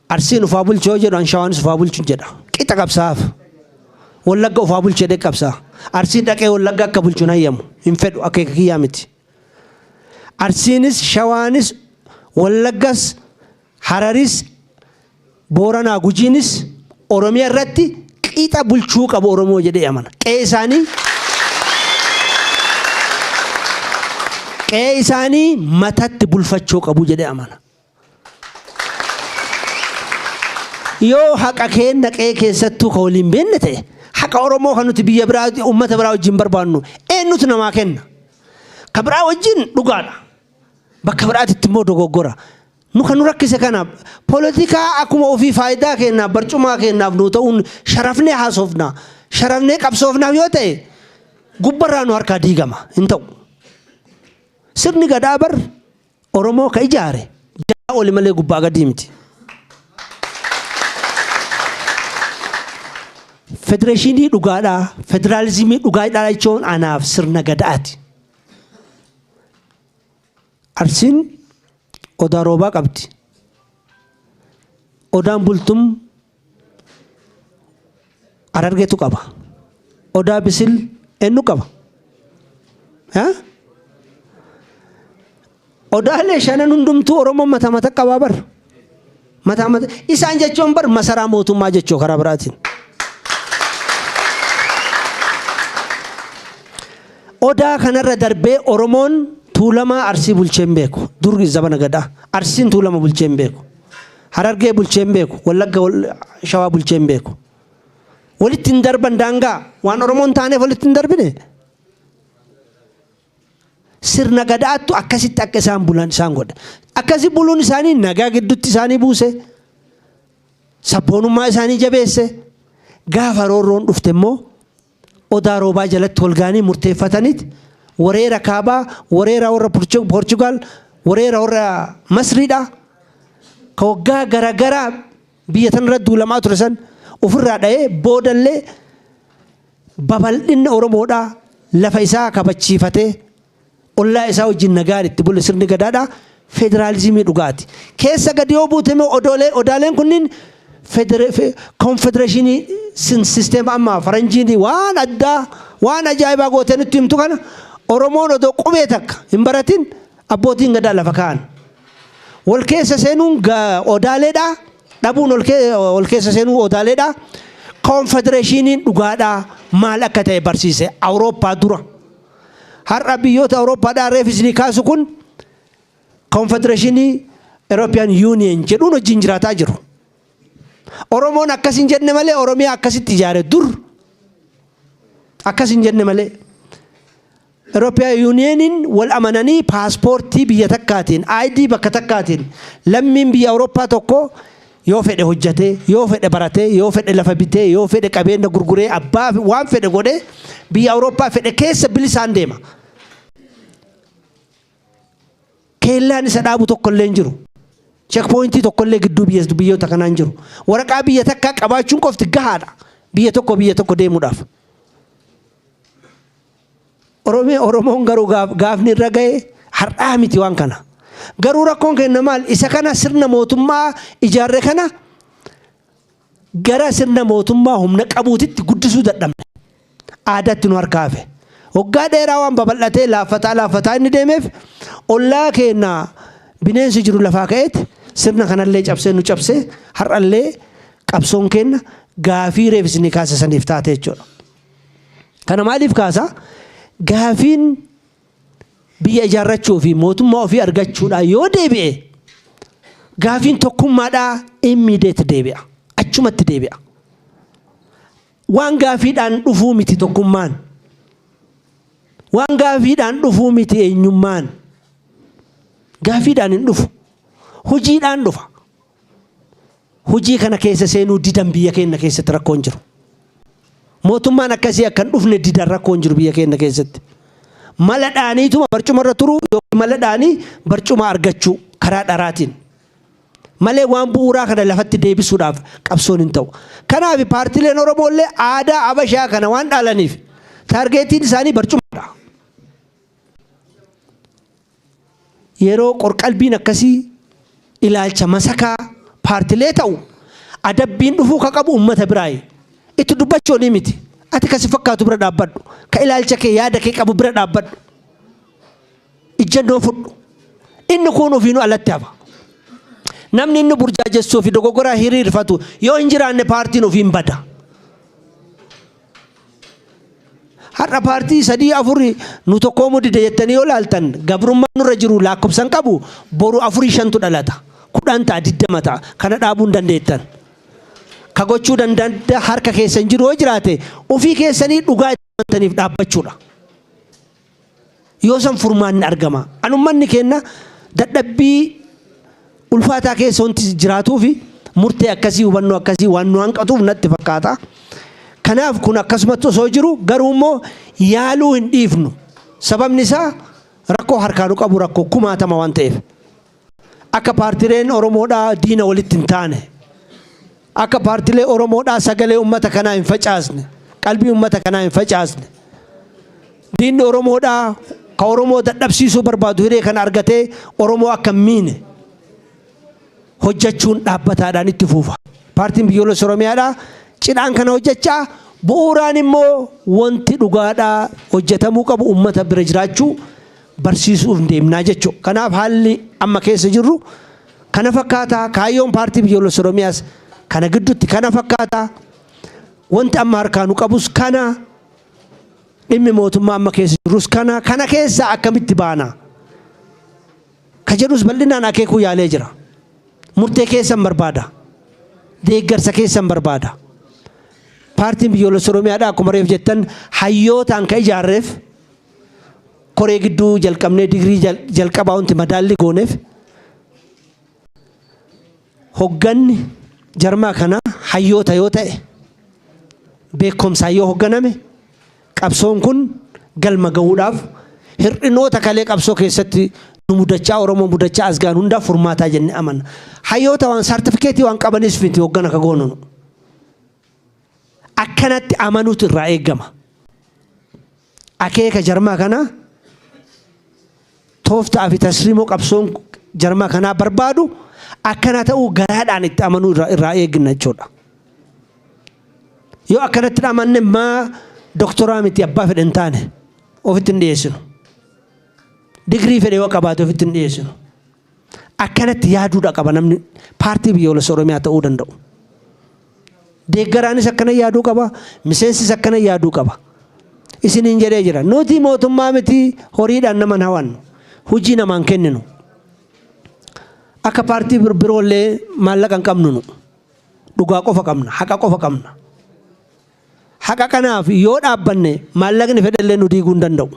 Arsiin ufaa bulchu yoo jedhu, an Shawaanis ufaa bulchu jedha. Qixa qabsaa'aaf. Wallagga ufaa bulchu jedhee qabsaa'a. Arsiin dhaqee Wallagga akka bulchu hin hayyamu. Hin fedhu, akeeka kiyyaa miti. Arsiinis, Shawaanis, Wallaggas, Hararis, Booranaa, Gujiinis Oromiyaa irratti qixa bulchuu qabu Oromoo jedhee amana. Qe'ee isaanii matatti bulfachuu qabu jedhee amana. Yoo haqa keenna qe'ee keessattuu ka waliin beenne ta'e, haqa Oromoo kan nuti biyya biraa, uummata biraa wajjin barbaannu eenyutu namaa kenna? Ka biraa wajjin dhugaadha. Bakka biraatitti immoo dogoggora. Nu kan nu rakkise kana poolitikaa akkuma ofii faayidaa keennaaf, barcumaa keennaaf nu ta'uun sharafnee haasofna. Sharafnee qabsoofnaaf yoo ta'e, gubbarraa nu harkaa diigama, hin ta'u. Sirni gadaa bar Oromoo ka ijaare jalaa oli malee gubbaa gadii miti. Federeeshinii dhugaadhaa, federaalizimii dhugaadhaa jechuun anaaf sirna gadaati. Arsiin Odaa Roobaa qabdi. Odaan Bultum Harargeetu qaba. Odaa Bisil eenyu qaba? Odaalee shanan hundumtuu Oromoon mataa mata qabaa bar. Mataa mata isaan jechuun bar masaraa mootummaa jechuu karaa biraatiin. Odaa kanarra darbee Oromoon Tuulamaa Arsii bulchee hin beeku. Dur zabana Gadaa. Arsiin Tuulama bulchee hin beeku. Harargee bulchee hin beeku. Wallagga Shawaa bulchee hin beeku. Walitti hin darban daangaa. Waan Oromoon taaneef walitti hin darbine. Sirna Gadaattu akkasitti akka isaan bulan isaan godhe. Akkasi buluun isaanii nagaa gidduutti isaanii buuse. Sabboonummaa isaanii jabeesse. Gaafa roorroon dhufte immoo Odaa Roobaa jalatti wal ga'anii murteeffataniit wareera kaabaa, wareera warra Poorchugaal, wareera warra Masriidha. Ka waggaa garaagaraa biyya tanarra duulamaa ture san ofirraa dha'ee, boodallee babal'inna Oromoodhaa lafa isaa kabachiifatee ollaa isaa wajjin nagaan itti bule sirni Gadaadhaa federaalizimii dhugaati. Keessa gadi yoo buute immoo odoolee odaaleen kunniin konfedereeshinii sisteema amma faranjiin waan addaa, waan ajaa'ibaa gootee nutti himtu kana Oromoon odoo qubee takka hin baratin abbootiin Gadaa lafa kaa'an. Wal keessa seenuun odaaleedhaa dhabuun, wal keessa seenuun odaaleedhaa konfedereeshiniin dhugaadhaa maal akka ta'e barsiise Awurooppaa dura. Har'a biyyoota Awurooppaadhaa reef isinii kaasu kun konfedereeshinii European Union jedhuun wajjin jiraataa jiru. Oromoon akkas hin jenne malee Oromiyaa akkasitti ijaare dur, akkas hin jenne malee. European Unioniin wal amananii paaspoortii biyya takkaatiin, ID bakka takkaatiin lammiin biyya Awurooppaa tokko Yoo fedhe hojjatee, yoo fedhe baratee, yoo fedhe lafa bitee, yoo fedhe qabeenya gurguree, abbaa waan fedhe godhee biyya Awurooppaa fedhe keessa bilisaan deema. Keellaan isa dhaabu tokkollee hin jiru. Checkpointii tokkollee gidduu biyya biyyoota kanaa hin jiru. Waraqaa biyya takkaa qabaachuun qofti gahaadha. Biyya tokko biyya tokko deemuudhaaf. Oromiyaa Oromoon garuu gaafni irra gahe har'aa miti waan kana. Garuu rakkoon keenya maal? Isa kana sirna mootummaa ijaarre kana gara sirna mootummaa humna qabuutitti guddisuu dadhabne. Aadaatti nu harkaa hafe. Waggaa dheeraa waan babal'atee laaffataa laaffataa inni deemeef ollaa keenya bineensi jiru lafaa ka'eet sirna kanallee cabsee nu cabsee har'allee qabsoon keenya gaafii reef isinii kaase saniif taate jechuudha. Kana maaliif kaasa? Gaafiin biyya ijaarrachuu fi mootummaa ofii argachuudhaa yoo deebi'e gaafiin tokkummaadhaa immediate deebi'a. Achumatti deebi'a. Waan gaafiidhaan dhufuu miti tokkummaan. Waan gaafiidhaan dhufuu miti eenyummaan. Gaafiidhaan hin dhufu. Hojiidhaan dhufa. Hojii kana keessa seenuu didan biyya keenya keessatti rakkoon jiru. Mootummaan akkasii akka hin dhufne didan rakkoon jiru biyya keenya keessatti. Mala dhaaniituma barcuma irra turuu yookiin mala dhaanii barcuma argachuu karaa dharaatiin. Malee waan bu'uuraa kana lafatti deebisuudhaaf qabsoon hin ta'u. Kanaaf paartileen Oromoo illee aadaa Abashaa kana waan dhaalaniif taargeetiin isaanii barcumadha. Yeroo qorqalbiin akkasii ilaalcha masakaa paartilee ta'u adabbiin dhufuu ka qabu uummata biraayi. Itti dubbachuu olii miti. Ati ka si fakkaatu bira dhaabbadhu. Ka ilaalcha kee yaada kee qabu bira dhaabbadhu. Ijjannoo fudhu. Inni kuun ofiinuu alatti hafa. Namni inni burjaajessuu fi dogoggoraa hiriirfatu yoo hin jiraanne paartiin ofiin bada. Har'a paartii sadii afur nu tokkoomuu dide jettanii yoo laaltan gabrummaan nurra jiru lakkoofsan qabu boru afurii shantu dhalata. 10 ta'a, 20 ta'a. Kana dhaabuu hin dandeettan. Ka gochuu danda'an harka keessan jiru yoo jiraate ofii keessanii dhugaa itti amantaniif dhaabbachuudha. Yoo san furmaanni argama. An ummanni keenna dadhabbii ulfaataa keessa wanti jiraatuufi murtee akkasii hubannoo akkasii waan nu hanqatuuf natti fakkaata. Kanaaf kun akkasumatti osoo jiru garuu immoo yaaluu hin dhiifnu. Sababni isaa rakkoo harkaa nu qabu rakkoo kumaatama waan ta'eef. Akka paartileen Oromoodhaa diina walitti hin taane. Akka paartilee Oromoodhaa sagalee uummata kanaa hin facaasne. Qalbii uummata kanaa hin facaasne. Diinni Oromoodhaa ka Oromoo dadhabsiisuu barbaadu hiree kana argatee Oromoo akka hin miine hojjechuun dhaabbataadhaan itti fuufa. Paartiin biyyoolessa Oromiyaadhaa cidhaan kana hojjechaa bu'uuraan immoo wanti dhugaadhaa hojjetamuu qabu uummata bira jiraachuu barsiisuuf deemnaa jechuudha. Kanaaf haalli amma keessa jirru kana fakkaata. Kaayyoon paartii biyyoolessa Oromiyaas kana gidduutti kana fakkaata. Wanti amma harkaa nu qabus kana. Dhimmi mootummaa amma keessa jirrus kana. Kana keessaa akkamitti baana? Ka jedhus bal'inaan akeekuu yaalee jira. Murtee keessan barbaada. Deeggarsa keessan barbaada. Paartiin biyyoolessa Oromiyaadhaa akkuma reef jettan hayyootaan ka ijaarreef koree gidduu jalqabnee digirii jalqabaa wanti madaalli gooneef hogganni jarmaa kanaa hayyoota yoo ta'e beekumsaan yoo hogganame qabsoon kun galma gahuudhaaf hir'inoota kalee qabsoo keessatti nu mudachaa Oromoo mudachaa as gahan hundaaf furmaataa jennee amanna. Hayyoota waan saartifikeetii waan qabanis miti hoggana ka goonu. Akkanatti amanuutu irraa eegama. Akeeka jarmaa kanaa tooftaa fi tasriimoo qabsoon jarmaa kanaa barbaadu akkana ta'uu garaadhaan itti amanuu irraa eegna jechuudha. Yoo akkanatti amanne maa doktoraa miti abbaa fedhe hin taane ofitti hin dhiyeessinu. Digirii fedhe yoo qabaate ofitti hin dhiyeessinu. Akkanatti yaaduudha qaba namni paartii biyyoolessa Oromiyaa ta'uu danda'u. Deeggaraanis akkana yaaduu qaba, miseensis akkana yaaduu qaba. Isiniin jedhee jira. Nuti mootummaa miti horiidhaan nama hin hawannu. Hojii namaan kenninu. Akka paartii biroollee maallaqa hin qabnu nu. Dhugaa qofa qabna, haqa qofa qabna. Haqa kanaaf yoo dhaabbanne maallaqni fedhellee nu diiguu hin danda'u.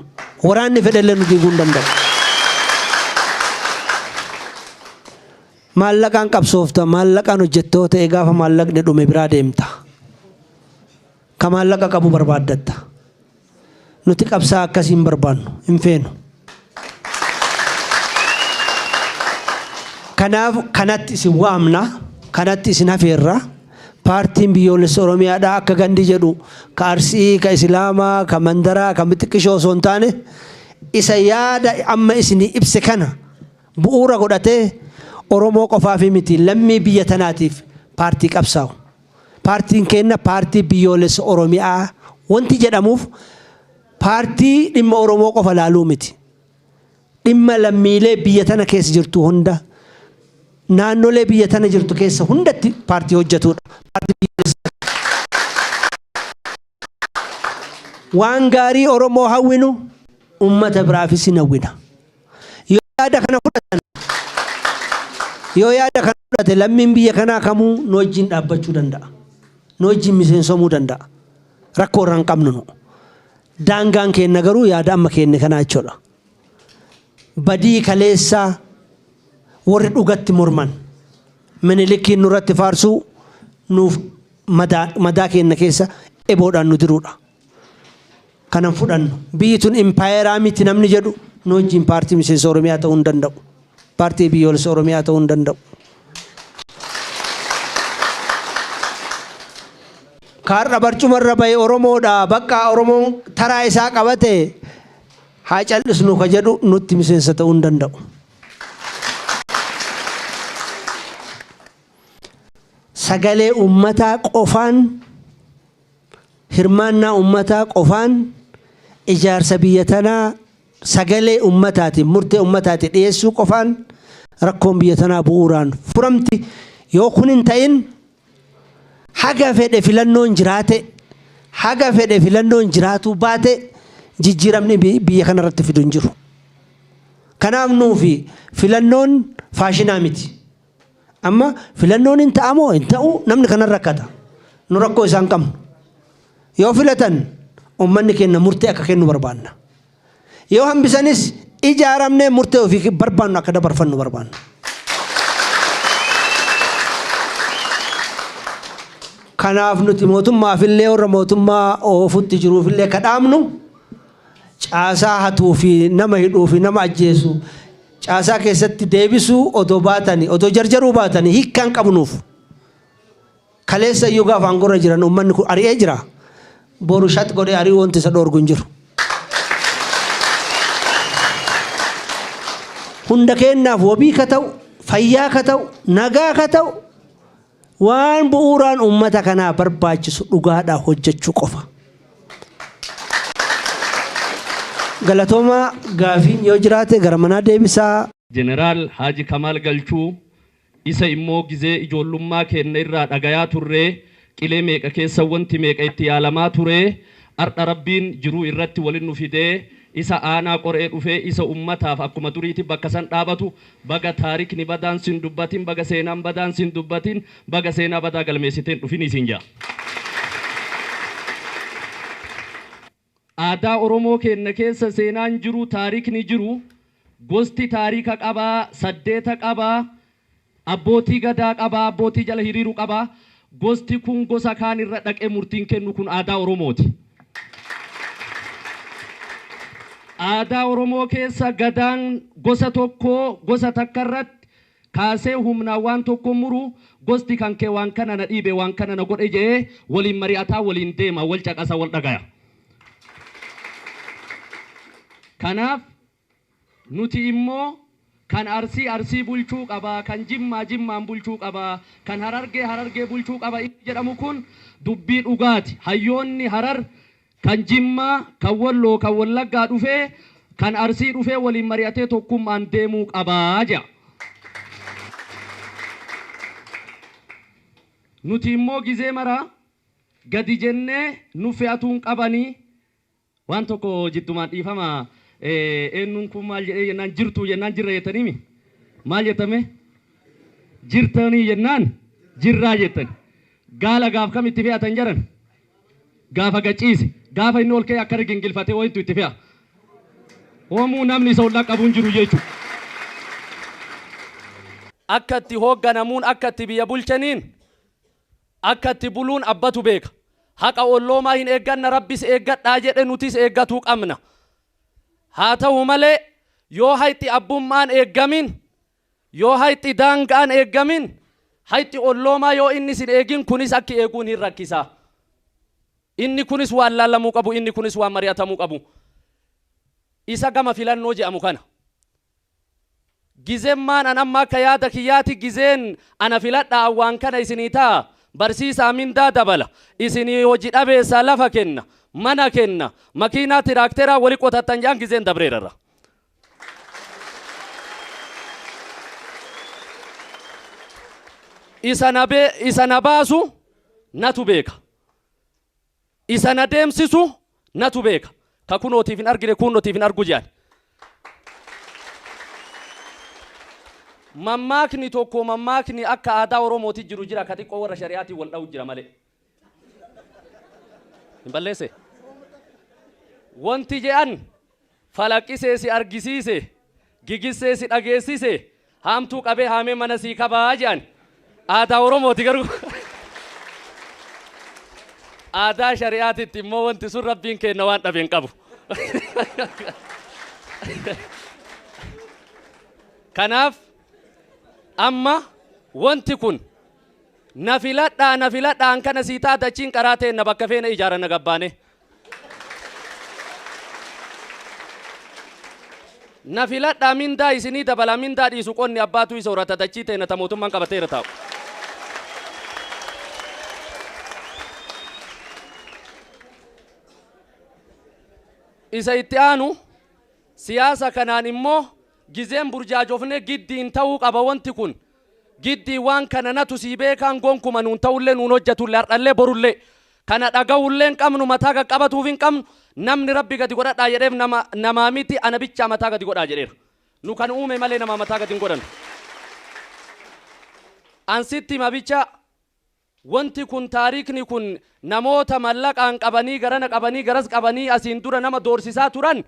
Waraanni fedhellee nu diiguu hin danda'u. Maallaqaan qabsoofta, maallaqaan hojjettoo ta'e gaafa maallaqni dhume biraa deemta. Ka maallaqa qabu barbaaddatta. Nuti qabsaa akkasii hin barbaannu, hin feenu. Kanaaf kanatti isin waamna, kanatti isin hafeerra. Paartiin biyyoolessa Oromiyaadhaa akka gandi jedhu ka Arsii, ka Islaamaa, ka Mandaraa, ka Mixiqqishoo osoo hin taane isa yaada amma isinii ibse kana bu'uura godhatee Oromoo qofaafii miti lammii biyya tanaatiif paartii qabsaa'u. Paartiin keenna paartii biyyoolessa Oromiyaa wanti jedhamuuf paartii dhimma Oromoo qofa laaluu miti. Dhimma lammiilee biyya tana keessa jirtu hunda naannolee biyya tana jirtu keessa hundatti paartii hojjetuudha. Paartii biyyoolessa waan gaarii Oromoo hawwinu ummata biraafis hin hawwina. Yoo yaada kana fudhatan yoo yaada kana fudhate lammiin biyya kanaa kamuu nu wajjin dhaabbachuu danda'a. Nu wajjin miseensomuu danda'a. Rakkoo irra hin qabnu nu. Daangaan keenna garuu yaada amma keenne kanaa jechuudha. Badii kaleessaa warri dhugatti morman Minilikiin nurratti faarsuu nuuf madaa, madaa keenna keessa eboodhaan nu diruudha. Kanan fudhannu. Biyyi tun impaayeraa miti namni jedhu nu wajjin paartii miseensa Oromiyaa ta'uu hin danda'u. Paartii biyyoolessa Oromiyaa ta'uu hin danda'u. Kaarra barcuma irra bahe Oromoodha. Bakka Oromoon taraa isaa qabate haa cal'isnu ka jedhu nutti miseensa ta'uu hin danda'u. Sagalee uummataa qofaan hirmaannaa uummataa qofaan ijaarsa biyya tanaa sagalee uummataatiin murtee uummataatiin dhiyeessuu qofaan rakkoon biyya tanaa bu'uuraan furamti. Yoo kun hin ta'in haga fedhe filannoon jiraate haga fedhe filannoon jiraatuu baate jijjiiramni biyya kanarratti fidu hin jiru. Kanaaf nuufi filannoon faashinaa miti. Amma filannoon hin ta'amoo hin ta'u namni kanan rakkata. Nu rakkoo isaan qabnu. Yoo filatan uummanni keenya murtee akka kennu barbaanna. Yoo hambisanis ijaaramnee murtee ofii barbaannu akka dabarfannu barbaanna. Kanaaf nuti mootummaafillee warra mootummaa oofutti jiruufillee kadhaamnu caasaa hatuu fi nama hidhuu fi nama ajjeesu caasaa keessatti deebisuu odoo baatanii odoo jarjaruu baatanii hiikkaan qabnuuf. Kaleessa iyyuu gaafa aangorra jiran uummanni kun ari'ee jira. Boru shat godhee ari'uu wanti isa dhoorgu hin jiru. Hunda keenyaaf wabii ka ta'u, fayyaa ka ta'u, nagaa ka ta'u waan bu'uuraan uummata kanaa barbaachisu dhugaadhaa hojjechuu qofa. Galatoomaa gaafiin yoo jiraate gara manaa deebisaa. Jeneraal Haaji Kamaal Galchuu isa immoo gizee ijoollummaa keenna irraa dhagayaa turre, qilee meeqa keessa wanti meeqa itti yaalamaa ture, ardha Rabbiin jiruu irratti walin nu fidee, isa aanaa qoree dhufee, isa ummataaf akkuma duriiti bakka san dhaabatu, baga taarikni badaan sin dubbatin, baga seenaan badaan sin dubbatin, baga seenaa badaa galmeessitee hin dhufinii siin ja'a. Aadaa Oromoo keenna keessa seenaan jiru, taarikni jiru, gosti taarika qaba, saddeeta qaba, abbootii gadaa qaba, abbootii jala hiriiru qaba. Gosti kun gosa kaan irra dhaqee murtiin kennu kun aadaa Oromooti. Aadaa Oromoo keessa gadaan gosa tokkoo gosa takka irratti kaasee humnaan waan tokko muru, gosti kan kee waan kana na dhiibe, waan kana na godhe jedhee waliin mari'ataa, waliin deema, wal caqasa, wal dhagaya. Kanaaf nuti immoo kan Arsii Arsii bulchuu qaba, kan Jimmaa Jimmaan bulchuu qaba, kan Harargee Harargee bulchuu qaba inni jedhamu kun dubbii dhugaati. Hayyoonni Harar kan Jimmaa, kan Walloo, kan Wallaggaa dhufee, kan Arsii dhufee waliin mari'atee tokkummaan deemuu qaba jedha. Nuti immoo gizee mara gadi jennee nu fe'atuu hin qabanii. Waan tokko jiddumaan dhiifama eenyuun kun maal jedhee jennaan jirtuu jennaan jirra jettaniimi? Maal jettame? Jirtanii jennaan jirraa jettan. Gaala gaaf kam itti fe'atan jedhan? Gaafa gaciise. Gaafa inni ol ka'e akkana gingilfatee wayitu itti fe'a. Hoomuu namni isa ol dhaqqabu hin jiru jechuudha. Akka itti hoogganamuun, akka itti biyya bulchaniin, akka itti buluun abbatu beeka. Haqa olloomaa hin eegganna, Rabbis eeggadhaa jedhe, nutis eeggatuu qabna. Haa ta'u malee yoo hayxi abbummaan eeggamin, yoo hayxi daangaan eeggamin, hayxi olloomaa yoo inni sin eegin, kunis akki eeguun hin rakkisaa. Inni kunis waan laallamuu qabu, inni kunis waan mari'atamuu qabu. Isa gama filannoo jedhamu kana. Gizemmaan an amma akka yaada kiyyaati gizeen ana filadhaa waan kana isinii ta'a, barsiisaa mindaa dabala, isinii hoji dhabeessaa lafa kenna, mana kenna, makiinaa tiraakteraa wali qotattan jedhan gizeen dabreerarra. Isa na baasu natu beeka. Isa na deemsisu natu beeka. Ka kunootiif hin argine kuunnotiif hin argu jedhan. Mammaakni tokko, mammaakni akka aadaa Oromooti jiru jira, ka xiqqoo warra shari'aatiin wal dha'u jira malee. Hin balleesse? Wanti je'an falaqqisee si argisiise, gigissee si dhageessise, haamtuu qabee haamee mana sii kabaa je'an. Aadaa Oromooti garuu. Aadaa shari'aatitti immoo wanti sun Rabbiin kenna waan dhabe hin qabu. Kanaaf amma wanti kun na filadhaa, na filadhaa, an kana sii ta'a, dachiin qaraa teenna bakka feene ijaaranna gabbaane. Na filadhaa, mindaa isinii dabala, mindaa dhiisu, qonni abbaatu isa horata, dachii teenna ta mootummaan qabateera taa'u. Isa itti aanu siyaasa kanaan immoo gizeen burjaajofne giddiin ta'uu qaba wanti kun. Giddii waan kana natu sii beekaan gonkuma nuun ta'ullee, nuun hojjetullee, har'allee borullee. Kana dhaga'ullee hin qabnu, mataa qaqqabatuuf hin qabnu, namni Rabbi gadi godhadhaa jedheef nama namaa miti, ana bichaa mataa gadi godhaa jedheera. Nu kan uume malee namaa mataa gadi hin godhannu. Ansitti hima bicha, wanti kun taariikni kun namoota mallaqaan qabanii garana qabanii garas qabanii asiin dura nama doorsisaa turan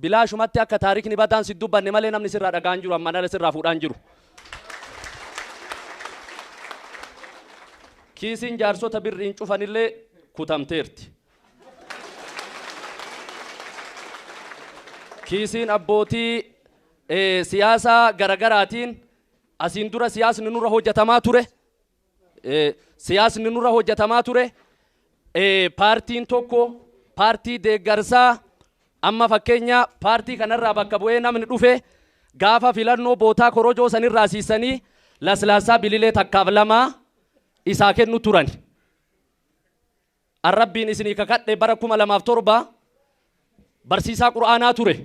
bilaashumatti akka taariikni badaan si dubbanne malee namni sirraa dhagaan jiru ammaan ala sirraa fuudhaan jiru. Kiisiin jaarsota birriin cufanillee kutamteerti. Kiisiin abbootii siyaasaa garagaraatiin asiin dura siyaasni nurra hojjetamaa ture. Siyaasni nurra hojjetamaa ture. Paartiin tokko paartii deeggarsaa, amma fakkeenya paartii kanarraa bakka bu'ee namni dhufe gaafa filannoo bootaa korojoo sanirraa siisanii laslaassaa bililee takkaaf lamaa isaa kennu turan. Arrabbiin isinii kakadhe, bara 2007 barsiisaa qur'aanaa ture.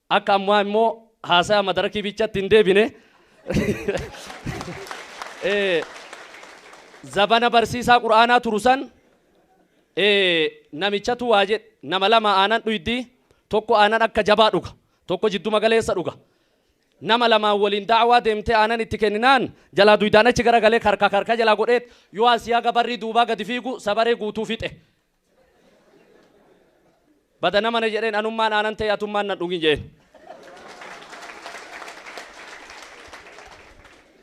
Akka ammaa immoo haasaa madarakii bichatti hin deebine. Zabana barsiisaa qur'aanaa turu san namichatu waa jedhe, nama lama aanan dhuydi, tokko aanan akka jabaa dhuga, tokko jidduma galeessa dhuga. Nama lamaan waliin da'awaa deemtee aanan itti kenninaan jalaa duydaan achi garagalee karka karka jalaa godheet yoo asii haga barrii duubaa gadi fiigu sabaree guutuu fixe. Bada nama na jedheen, anummaan aanan ta'e atummaan nan dhugin jedheen.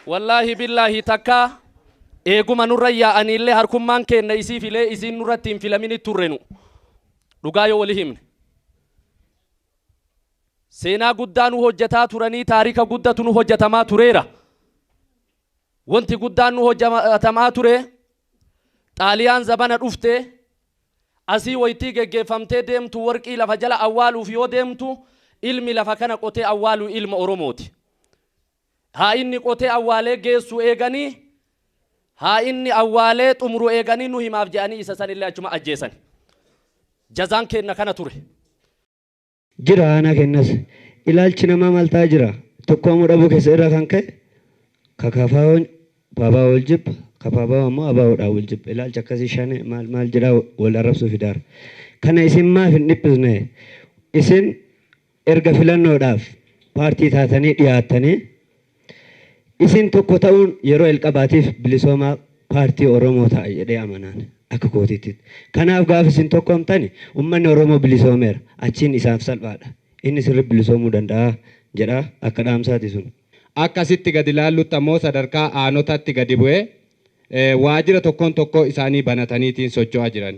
Wallaahi billaahi takka eeguma nurra yaa'aniillee harkummaan keenna isii filee isiin nurratti hin filamini turre nu. Dhugaa yoo wali himne. Seenaa guddaa nu hojjetaa turanii, taarika guddatu nu hojjetamaa tureera. Wanti guddaan nu hojjetamaa ture, Xaaliyaan zabana dhufte asii waytii geggeeffamtee deemtu warqii lafa jala awwaaluuf yoo deemtu ilmi lafa kana qotee awwaalu ilma Oromooti. Haa inni qotee awwaalee geessu eeganii, haa inni awwaalee xumuru eeganii, nu himaaf jedhanii isa sanillee achuma ajjeesan. Jazaan keenna kana ture. Jira aanaa kennas ilaalchi namaa maal ta'aa jira? Tokkoomuu dhabuu keessa irraa kan ka'e ka KFO'n ABO wal jibba, ka ABO ammoo ABOdhaan wal jibba. Ilaalcha akkasii shane maal maal jedhaa wal arrabsuu fidaara. Kana isin maaf hin dhiphisne? Isin erga filannoodhaaf paartii taatanii dhiyaattanii, isin tokko ta'uun yeroo jalqabaatiif bilisoomaa paartii Oromoo ta'a jedhee amanaan akka kootiitti. Kanaaf gaafa isin tokkoomtani uummanni Oromoo bilisoomeera. Achiin isaaf salphaadha. Inni sirri bilisoomuu danda'a jedha akka dhaamsaati sun. Akkasitti gadi ilaallutti ammoo sadarkaa aanotatti gadi bu'ee waajjira tokkoon tokkoo isaanii banataniitiin socho'aa jiran.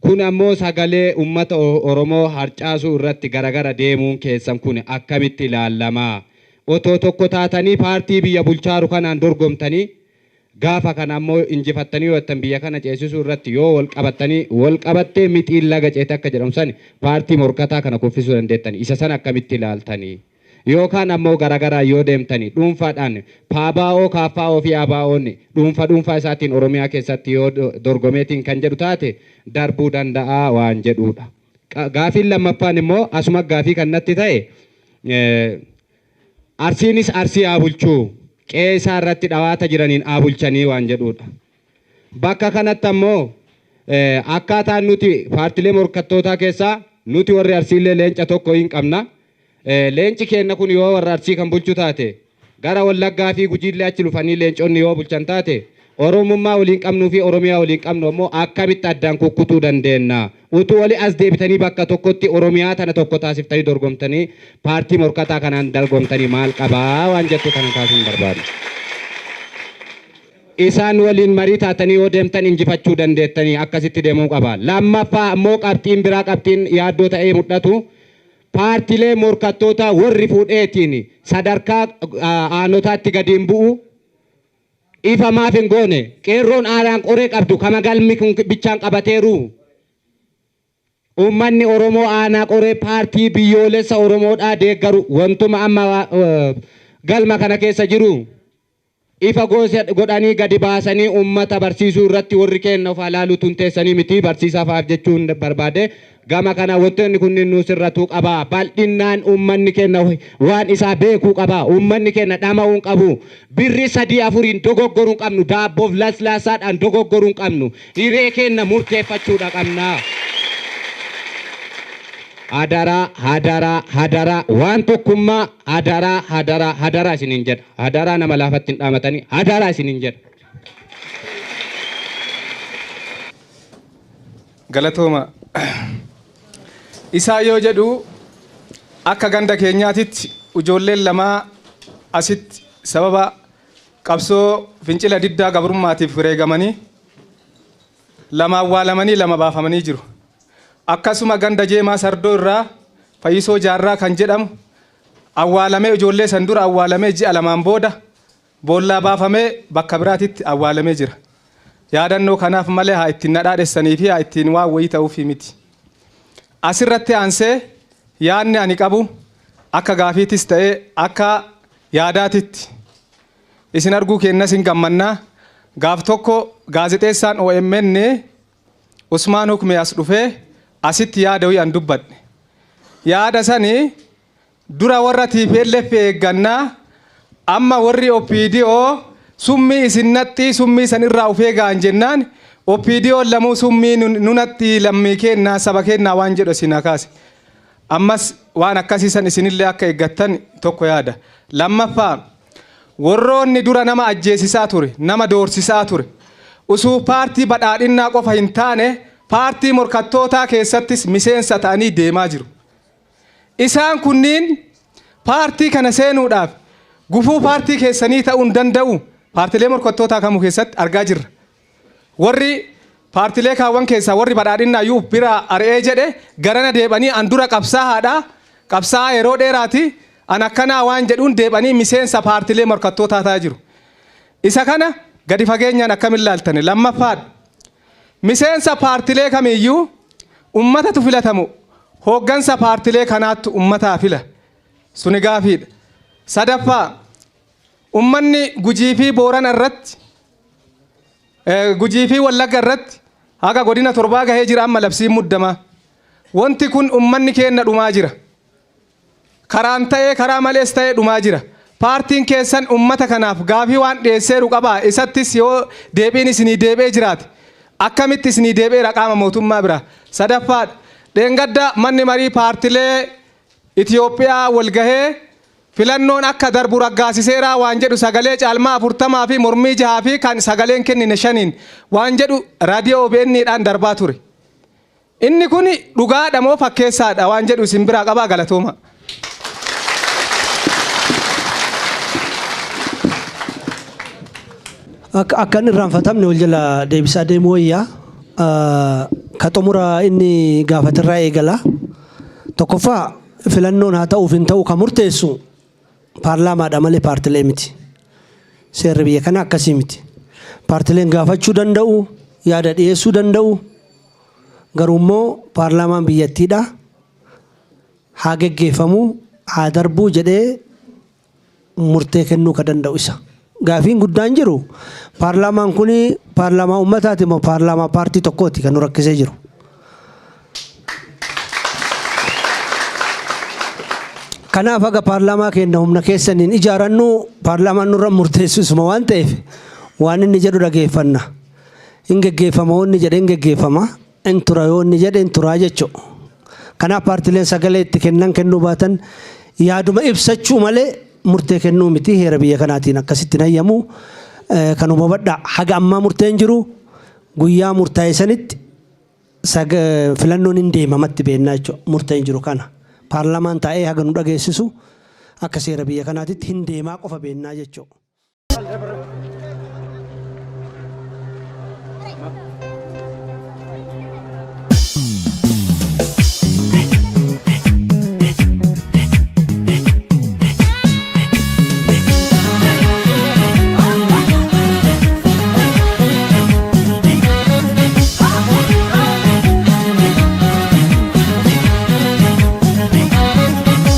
Kun ammoo sagalee uummata Oromoo harcaasuu irratti garagara deemuun keessan kun akkamitti ilaallama? Otoo tokko taatanii paartii biyya bulchaaru kanaan dorgomtanii gaafa kana ammoo injifattanii yoo jettan biyya kana ceesisuu irratti yoo wal qabattanii wal qabattee mixiin laga ceete akka jedhamu sani paartii morkataa kana kuffisuu dandeettanii isa sana akkamitti ilaaltanii? Yookaan ammoo garagaraa yoo deemtanii dhuunfaadhaan PABO, KFO fi ABO'n dhuunfa dhuunfaa isaatiin Oromiyaa keessatti yoo dorgomeetiin kan jedhu taate darbuu danda'a waan jedhudha. Gaafiin lammaffaan immoo asuma gaafii kan natti ta'e Arsiinis Arsii haa bulchuu qe'ee isaa irratti dhawaata jiraniin haa bulchanii waan jedhudha. Bakka kanatti ammoo akkaataan nuti paartilee morkattootaa keessaa nuti warri Arsiillee leenca tokko hin qabna. Leenci keenna kun yoo warra Arsii kan bulchu taate gara Wallaggaa fi Gujiillee achi lufanii leenconni yoo bulchan taate Oromummaa waliin qabnuu fi Oromiyaa waliin qabnu ammoo akkamitti addaan kukkutuu dandeenna? Utuu wali as deebitanii bakka tokkotti Oromiyaa tana tokko taasiftanii dorgomtanii paartii morkataa kanaan dorgomtanii maal qabaa waan jettu kana kaasuun barbaadu. Isaan waliin marii taatanii yoo deemtan injifachuu dandeettanii akkasitti deemuu qaba. Lammaffaa ammoo qabxiin biraa qabxiin yaaddoo ta'ee mul'atu. Paartilee morkattootaa warri fuudheetiin sadarkaa aanotaatti gadi hin bu'u. Ifa maaf hin goone? Qeerroon aanaan qoree qabdu kama galmi kun bichaan qabateeru. Uummanni Oromoo aanaa qoree paartii biyyoolessa Oromoodhaa deeggaru wantuma amma galma kana keessa jiru. Ifa godhanii gadi baasanii uummata barsiisuu irratti warri keenya of ilaalu tun teessanii miti barsiisaa fa'aaf jechuun barbaade. Gama kana wantoonni kunniin nuus irratuu qaba. Bal'innaan uummanni keenya waan isaa beekuu qaba. Uummanni keenya dhama'uu hin qabu. Birri 3 4n dogoggoruu hin qabnu. Daabboof laslaasaadhaan dogoggoruu hin qabnu. Hiree keenya murteeffachuudha qabna. Hadaraa, hadaraa, hadaraa, waan tokkummaa hadaraa, hadaraa, hadaraa isiniin jedha. Hadaraa nama laafatti hin dhaamatanii hadaraa isiniin jedha. Galatooma. Isaa yoo jedhu akka ganda keenyaatitti ijoolleen lamaa asitti sababa qabsoo fincila diddaa gabrummaatiif wareegamanii lama awwaalamanii lama baafamanii jiru. Akkasuma ganda Jeemaa Sardoo irraa Fayyisoo Jaarraa kan jedhamu awwaalamee ijoollee san dura awwaalamee ji'a lamaan booda boollaa baafamee bakka biraatitti awwaalamee jira. Yaadannoo kanaaf malee haa ittiin nadhaadhessanii fi haa ittiin waan wayii ta'uufii miti. Asirratti aansee yaadni ani qabu akka gaafiitis ta'ee akka yaadaatitti isin arguu keenyas hin gammannaa. Gaaf tokko gaazexeessaan OMN Usmaan Hukmee as dhufee asitti yaada wayii an dubbadhe. Yaada sani dura warra TPLF eeggannaa amma warri OPDO summii isin naxxii summii san irraa ufee ga'an jennaan OPDO lamuu summii nu naxxii lammii keennaa saba keennaa waan jedhu isin kaase. Ammas waan akkasii san isinillee akka eeggattan tokko yaada. Lammaffaa warroonni dura nama ajjeesisaa ture, nama doorsisaa ture. Usuu paartii badhaadhinnaa qofa hin taane paartii morkattootaa keessattis miseensa ta'anii deemaa jiru. Isaan kunniin paartii kana seenuudhaaf gufuu paartii keessanii ta'uu hin danda'u. Paartilee morkattootaa kamuu keessatti argaa jirra. Warri paartilee kaawwan keessaa warri badhaadhinnaa iyyuu bira ari'ee jedhe garana deebanii an dura qabsaa'aadha. Qabsaa'aa yeroo dheeraati. An akkanaa waan jedhuun deebanii miseensa paartilee morkattootaa ta'aa jiru. Isa kana gadi fageenyaan akkamiin ilaaltani? Lammaffaadha. Miseensa paartilee kamiiyyuu ummatatu filatamu hooggansa paartilee kanaattu ummataa fila. Suni gaafiidha. Sadaffaa ummanni Gujii fi Boorana irratti Gujii fi Wallagga irratti haga godina torbaa gahee jira amma labsiin muddamaa. Wanti kun ummanni keenna dhumaa jira. Karaan ta'ee karaa malees ta'ee dhumaa jira. Paartiin keessan ummata kanaaf gaafii waan dhiyeesseeru qabaa isattis yoo deebiin isinii deebi'ee jiraate akkamitti isinii deebi'eera qaama mootummaa bira. Sadaffaadha. Dheengadda manni marii paartilee Itoophiyaa walgahee filannoon akka darbu raggaasiseeraa waan jedhu sagalee caalmaa 40 fi mormii jahaa fi kan sagaleen kennine shaniin waan jedhu raadiyoo OBN dhaan darbaa ture. Inni kun dhugaadha moo fakkeessaadha waan jedhu isin biraa qabaa galatooma. Akka inni irraanfatamne wal jala deebisaa deemuu wayyaa. Ka xumura inni gaafatirraa eegala. Tokkoffaa, filannoon haa ta'uuf hin ta'u kan murteessu paarlaamaadha malee paartilee miti. Seerri biyya kanaa akkasii miti. Paartileen gaafachuu danda'u, yaada dhiyeessuu danda'u. Garuu immoo paarlaamaan biyyattiidha. Haa geggeeffamuu, haa darbuu jedhee murtee kennuu ka danda'u isa. Gaafiin guddaan jiru, paarlaamaan kun paarlaamaa uummataati moo paarlaamaa paartii tokkooti kan nu rakkisee jiru? Kanaaf haga paarlaamaa keenya humna keessaniin ijaarannu, paarlaamaan nurra murteessu isuma waan ta'eef, waan inni jedhu dhageeffanna. Hin geggeeffama yoo inni jedhe hin geggeeffama. Hin tura yoo inni jedhe hin turaa jechuudha. Kanaaf paartileen sagalee itti kennan kennuu baatan yaaduma ibsachuu malee murtee kennuu miti, heera biyya kanaatiin akkasitti hin hayyamu. Kan hubadhaa, haga ammaa murteen jiru guyyaa murtaa'e sanitti filannoon hin deemamatti beennaa jechuudha. Murteen jiru kana. Paarlaamaan taa'ee haga nu dhageessisu akka seera biyya kanaatitti hin deemaa qofa beennaa jechuudha.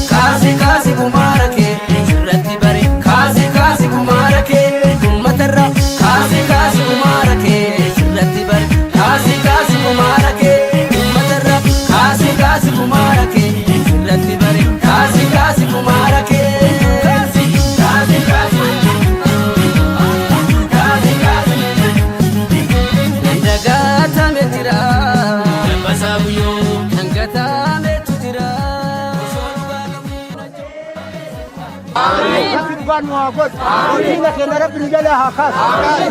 Kaasi kaasi kumaara kee sirratti bare, kaasi kaasi kumaara kee uummatarra, kaasi kaasi kumaara kee sirratti bare, kaasi kaasi kumaara kee uummatarra, kaasi kaasi kumaara kee sirratti bare, kaasi kaasi kumaara kee, kaasi kaasi kaasi kaasi kaasi. Dagaatame jira Dabbasaa guyyoo kan gatametu jira. Rabbi dhugaa nu haa godhu. Diina keenya Rabbi nu jalaa haa kaasu.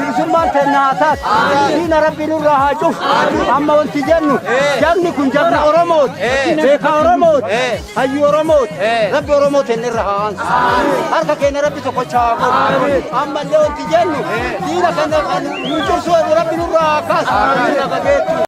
Bilisummaan teenya haa taatu. Diina Rabbi nurraa haa cufu. Amma wanti jennu, jagni kun jagna Oromooti. Beekaa Oromooti. Hayyuu Oromooti. Rabbi Oromoo teenya irra haa aansu. Harka keenya Rabbi tokkocha haa godhu. Ammallee wanti jennu, diina keenya kan nu cimsu Rabbi nurraa haa kaasu.